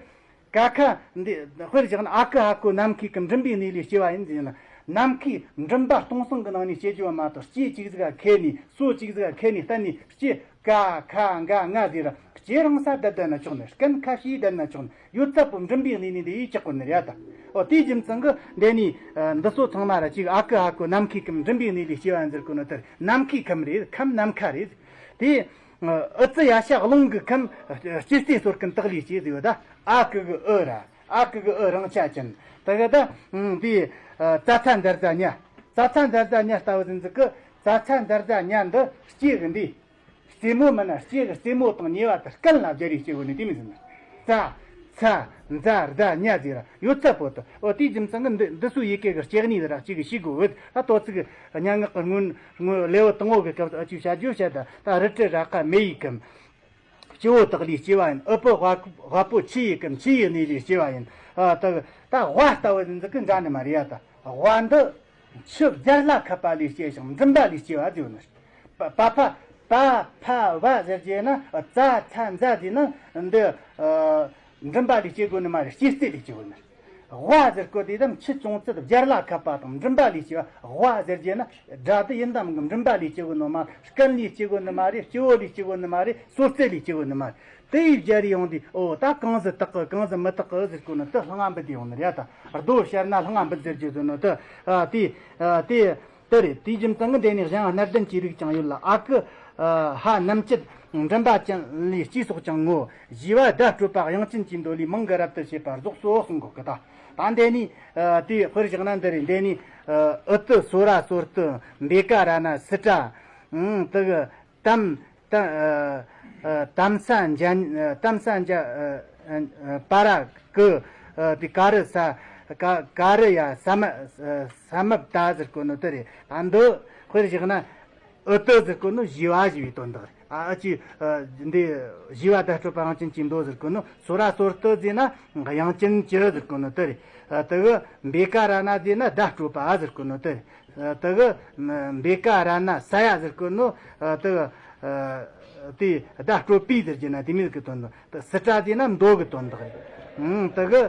ཀ་ཁ་འདི་དཔེར་བཞག་ན་ཨ་ཀི་ཧ་ཀོ་ནམ་མཁའི་ཁམས་མགྲིན་པའི་གནས་ལས་སྐྱེ་བ་ཡིན་ཟེར་ན། ནམ་མཁའི་མགྲིན་པ་སྟོང་སང་གི་ནང་ནས་སྐྱེ་རྒྱུ་བ་མ་གཏོགས་སྐྱེ་གཅིག་ཟིག་ག་ཁེ་ནས་སོ་གཅིག་ཟིག་ག་ཁེ་ནས་གཏན་ནས་སྐྱེ་ཀ་ཁ་འགའ་ང་ཟེར་ར་སྐྱེ་རང་ས་བསྡད་བསྡད་ན་ཆོག་ནས་སྐན་ཁ་ཤས་བསྡད་ན་ཆོག་ནས་ཡོད་ཚད་པོ་མགྲིན་པའི་གནས་ནས་འདི་ཡིས་ཆགས་གོ་ནི་རེད་ད། ཨོ་དེའི་རྒྱུ་མཚན་གི་འདི་ནས་འདི་ཚོ་ཚང་མ་ར་གཅིག་ཨ་ཀི་ཧ་ཀོ་ནམ་མཁའི་ཁམས་མགྲིན་པའི་གནས་ལས་སྐྱེ་བ་ཡིན་ཟེར་གོ་ནོ་དེར་ནམ་མཁའི་ཁམས་རེད། ཁམས་ནམ་མཁའ་རེད། དེ། ཨུ་ཙི་ཡ་ཤ་རླུང་གི་ཁམས་སྐྱེ་སྲིད་སོར་ཀུན་དག་ལས་སྐྱེས་ཟེར་ཡོད་ད། ཨ་ཀི་གི་ཨུ་ར། ཨ་ཀི་གི་ཨུ་རང་ཆ་ཅན། དེ་གི་ད། འདི། ཙ་ཚ་འཛར་ཛ་ཉ། ཙ་ཚ་འཛར་ཛ་ཉ་ལྟ་བུ་ཟིན་ཟིག་གི། ཙ་ཚ་འཛར་ཛ་ཉ་འདི་སྐྱེ་གི་འདི། རྩེ་མོ་མིན་ན་སྐྱེ་གི་རྩེ་མོ་དང་ཉེ་བ་དེ་སྐད་ལ་སྦྱར་རེ་སྐྱེ་གོ་ནི་དེ་མི་ཟིན། ཙ། ཚ། འཛར་ཛ་ཉ་ཟེར་ར་ཡོད་ཚད་པོ་དེ། ཨོ་དེའི་རྒྱུ་མཚན་གི་འདི་འདི་ཚོ་ཡི་གེ་གི་སྐྱེ་གནས་ར་གཅིག་གི་ཤེས་དགོས་བོད་ད་ཏོ་ཚིག་གི་སྙན་ངག་གི་སྔོན། ངོ་ལེའུ་དང་པོ་གི་སྐབས་སུ་ཨ་ཅུ་བྱ་རྒྱུ་བྱ་ད་ད་རི་ཁྲི་ར་ཁ་མེ་ཡི་ཁམས། སྤྱི་བོ་དག་ལས་སྐྱེ་བ་ཡིན། ཨུ་པུ་ཝ་ཝ་པོ་ཆུ་ཡི་ཁམས་ཆུ་ཡི་གནས་ལས་སྐྱེ་བ་ཡིན། ཨ་ད་ད་ཝ་ལྟ་བུ་འདི་གི་འདྲ་ནི་མ་རེད་ཡ། ད་ཝ་འདི་ཆུ་རྒྱལ་ལ་ཁ་པ་ལས་སྐྱེ་ཞིང་མགྲིན་པ་ལས་སྐྱེ་བ་ཟེར་ནི། པ་པ་ཕ་པ་ཕ་བ་ཟེར་རྒྱུ་ན་ཙ་ཚ་འཛར་ཟེར་ན་འདི། མགྲིན་པ་ལས་སྐྱེ་དགོས་ནི་མ་རེད། སྐྱེ་རྩེ་ལས་སྐྱེ་དགོས་ནི། ཝ་ཟེར་གོ་དེ་དམ་ཆུ་ཅུང་ཙི་རྒྱལ་ལ་ཁ་པ་དང་མགྲིན་པ་ལས་སྐྱེ་བ། ཝ་ཟེར་རྒྱུ་ན་སྒྲ་དེ་ཡིན་དམ་གི་མགྲིན་པ་ལས་སྐྱེ་དགོས་ནི་མ་རེད། སྐད་ལས་སྐྱེ་དགོས་ནི་མ་རེད། སྤྱི་བོ་ལས་སྐྱེ་དགོས་ནི་མ་རེད། སོ་རྩེ་ལས་སྐྱེ་དགོས་ནི་མ་རེད། དེ་ཡི་སྦྱར་ཡོང་དུས་ཨོ་ད་གང་ཟིག་དག་གི་གང་ཟིག་མི་དག་གི་ཟེར་གོ་ནི་དེ་ལྷང་ང་འབུད་དེ་ཡོང་ནི་རེད་ད། རྡོ་བཤར་ན་ལྷང་ང་འབུད་ཟེར་རྒྱུ་ཟེར་ནོ་དེ། དེ་དེ། དེ་རེད། དེའི་རྒྱུ་མཚན་གྱིས་འདི་ནས་གཞན་སྣར་ལྡན་གྱི་རིགས་ཀྱང་ཡོད་ལ། ཨ་ཀི། ཧ་རྣམ་བཅད་མགྲིན་པ་ཅན་ལས་སྐྱེས་སོགས་ཀྱང་ངོ་། བཞི་བ་བརྡ་སྤྲོད་པ་དབྱངས་ཅན་གྱི་མདོ་ལས་མིང་གི་རབ་ཏུ་བྱེད་པ་རྫོགས་སོ་གསུང་གོ་གི་ད། ད་འདི་ནས་དེ་དཔེར་བཞག་ན་འདི་རེད། འདི་ནས་ཨུ་ཏུ་སོ་ར་སོ་ཏུ་འབེ་ཀ་ར་ན་སི་ཏྲ། དེ་གི་དམ། ད། ཨ། ཨ། དམ་ས་འཇའ། ཨ། དམ་ས་འཇའ། ཨ། ཨ། པ་ར་ཀི། ཨ། དེ་ཀ་རི་ས། ཀ་ཀ་རི་ཡ་ས་མ། ཨ། ས་མ་བཏགས་ཟེར་གོ་ནོ་དེ་རེད། ད་འདི་དཔེར་བཞག་ན་ཨུ་ཏུ་ཟེར་གོ་ནོ་བཞི་བ་ཞེས་པའི་དོན་དག་རེད། ཨ། ཨ་ཅི། ཨ། འདི་བཞི་བ་བརྡ་སྤྲོད་པ་དབྱངས་ཅན་གྱི་མདོ་ཟེར་གོ་ནོ། སོ་ར་སོ་ཏུ་ཟེར་ན་དབྱངས་ཅན་གྱི་ཟེར་གོ་ནོ་དེ་རེད། ཨ། དེ་གི་འབེ་ཀ་ར་ན་ཟེར་ན་བརྡ་སྤྲོད་པ་ཟེར་གོ་ནོ་དེ་རེད། དེ་གི་འབེ་ཀ་ར་ན་ས་ཡ་ཟེར་གོ་ནོ། དེ་གི་དེ་བརྡ་སྤྲོད་པའི་ཟེར་གྱི་ན་དེ་མིན་གི་དོན་དག། དེ་སི་ཏྲ་ཟེར་ན་མདོ་གི་དོན་དག་རེད། དེ་གི་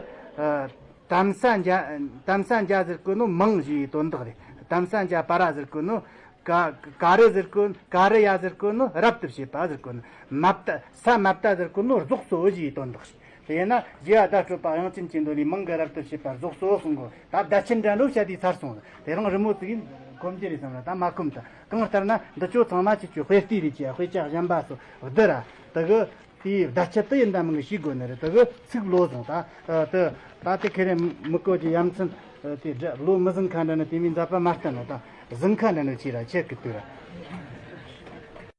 དམ་ས་འཇའ། དམ་ས་འཇའ་ཟེར་གོ་ནོ་མིང་ཞེས་པའི་དོན་དག་རེད། དམ་ས་འཇའ་པ་ར་ཟེར་གོ་ནོ། ཀ་ཀ་རི་ཟེར་གོ། ཀ་རི་ཡ་ཟེར་གོ་ནོ་རབ་ཏུ་བྱེད་པ་ཟེར་གོ་ནོ། མ་བཏགས། ས་མ་བཏགས་ཟེར་གོ་ནོ་རྫོགས་སོ་ཞེས་པའི་དོན་དག་རེད། ཡིན་ན་རྒྱས་པ་བརྡ་སྤྲོད་པ་དབྱངས་ཅན་གྱི་མདོ་ལས། མིང་གི་རབ་ཏུ་བྱེད་པ་རྫོགས་སོ་གསུང་གོ། ད་བརྡ་ཆད་འདྲ་འགྲོ་བཤད་དུས་ཚར་སོང་། དེ་རིང་རི་མོ་ཙིག་གིས་གོམས་རྒྱུ་རེད་བསམ་ལ་ད་མ་གོམས་ད། གང་ལྟར་ན་འདི་ཚོ་ཚང་མ་ཁྱེད་ཆོས་དཔེ་ལྟའི་རིགས་ཀྱི་དཔེ་ཆ་གཞན་པ་སོགས་བསྡུ་ར། དེ་གི་དེའི་བརྡ་ཆད་དུ་ཡིན་ད་མིན་གི་ཤེས་དགོས་ནི་རེད། དེ་གི་ཚིག་ལོ་བཟང་ད་དེ་ད་དེ་ཁེ་རེ་མི་གོ་གི་ཡ་མཚན་དེ་འདྲ་ལོ་མི་ཟིན་ཁ་འདྲ་ནི་དེ་མིན་མཛད་པ་མ་བསྟན་ནོ་ད་ཟིན་ཁ་འདྲ་ནི་ཆེ་ར་ཆེ་གི་དུས་ར།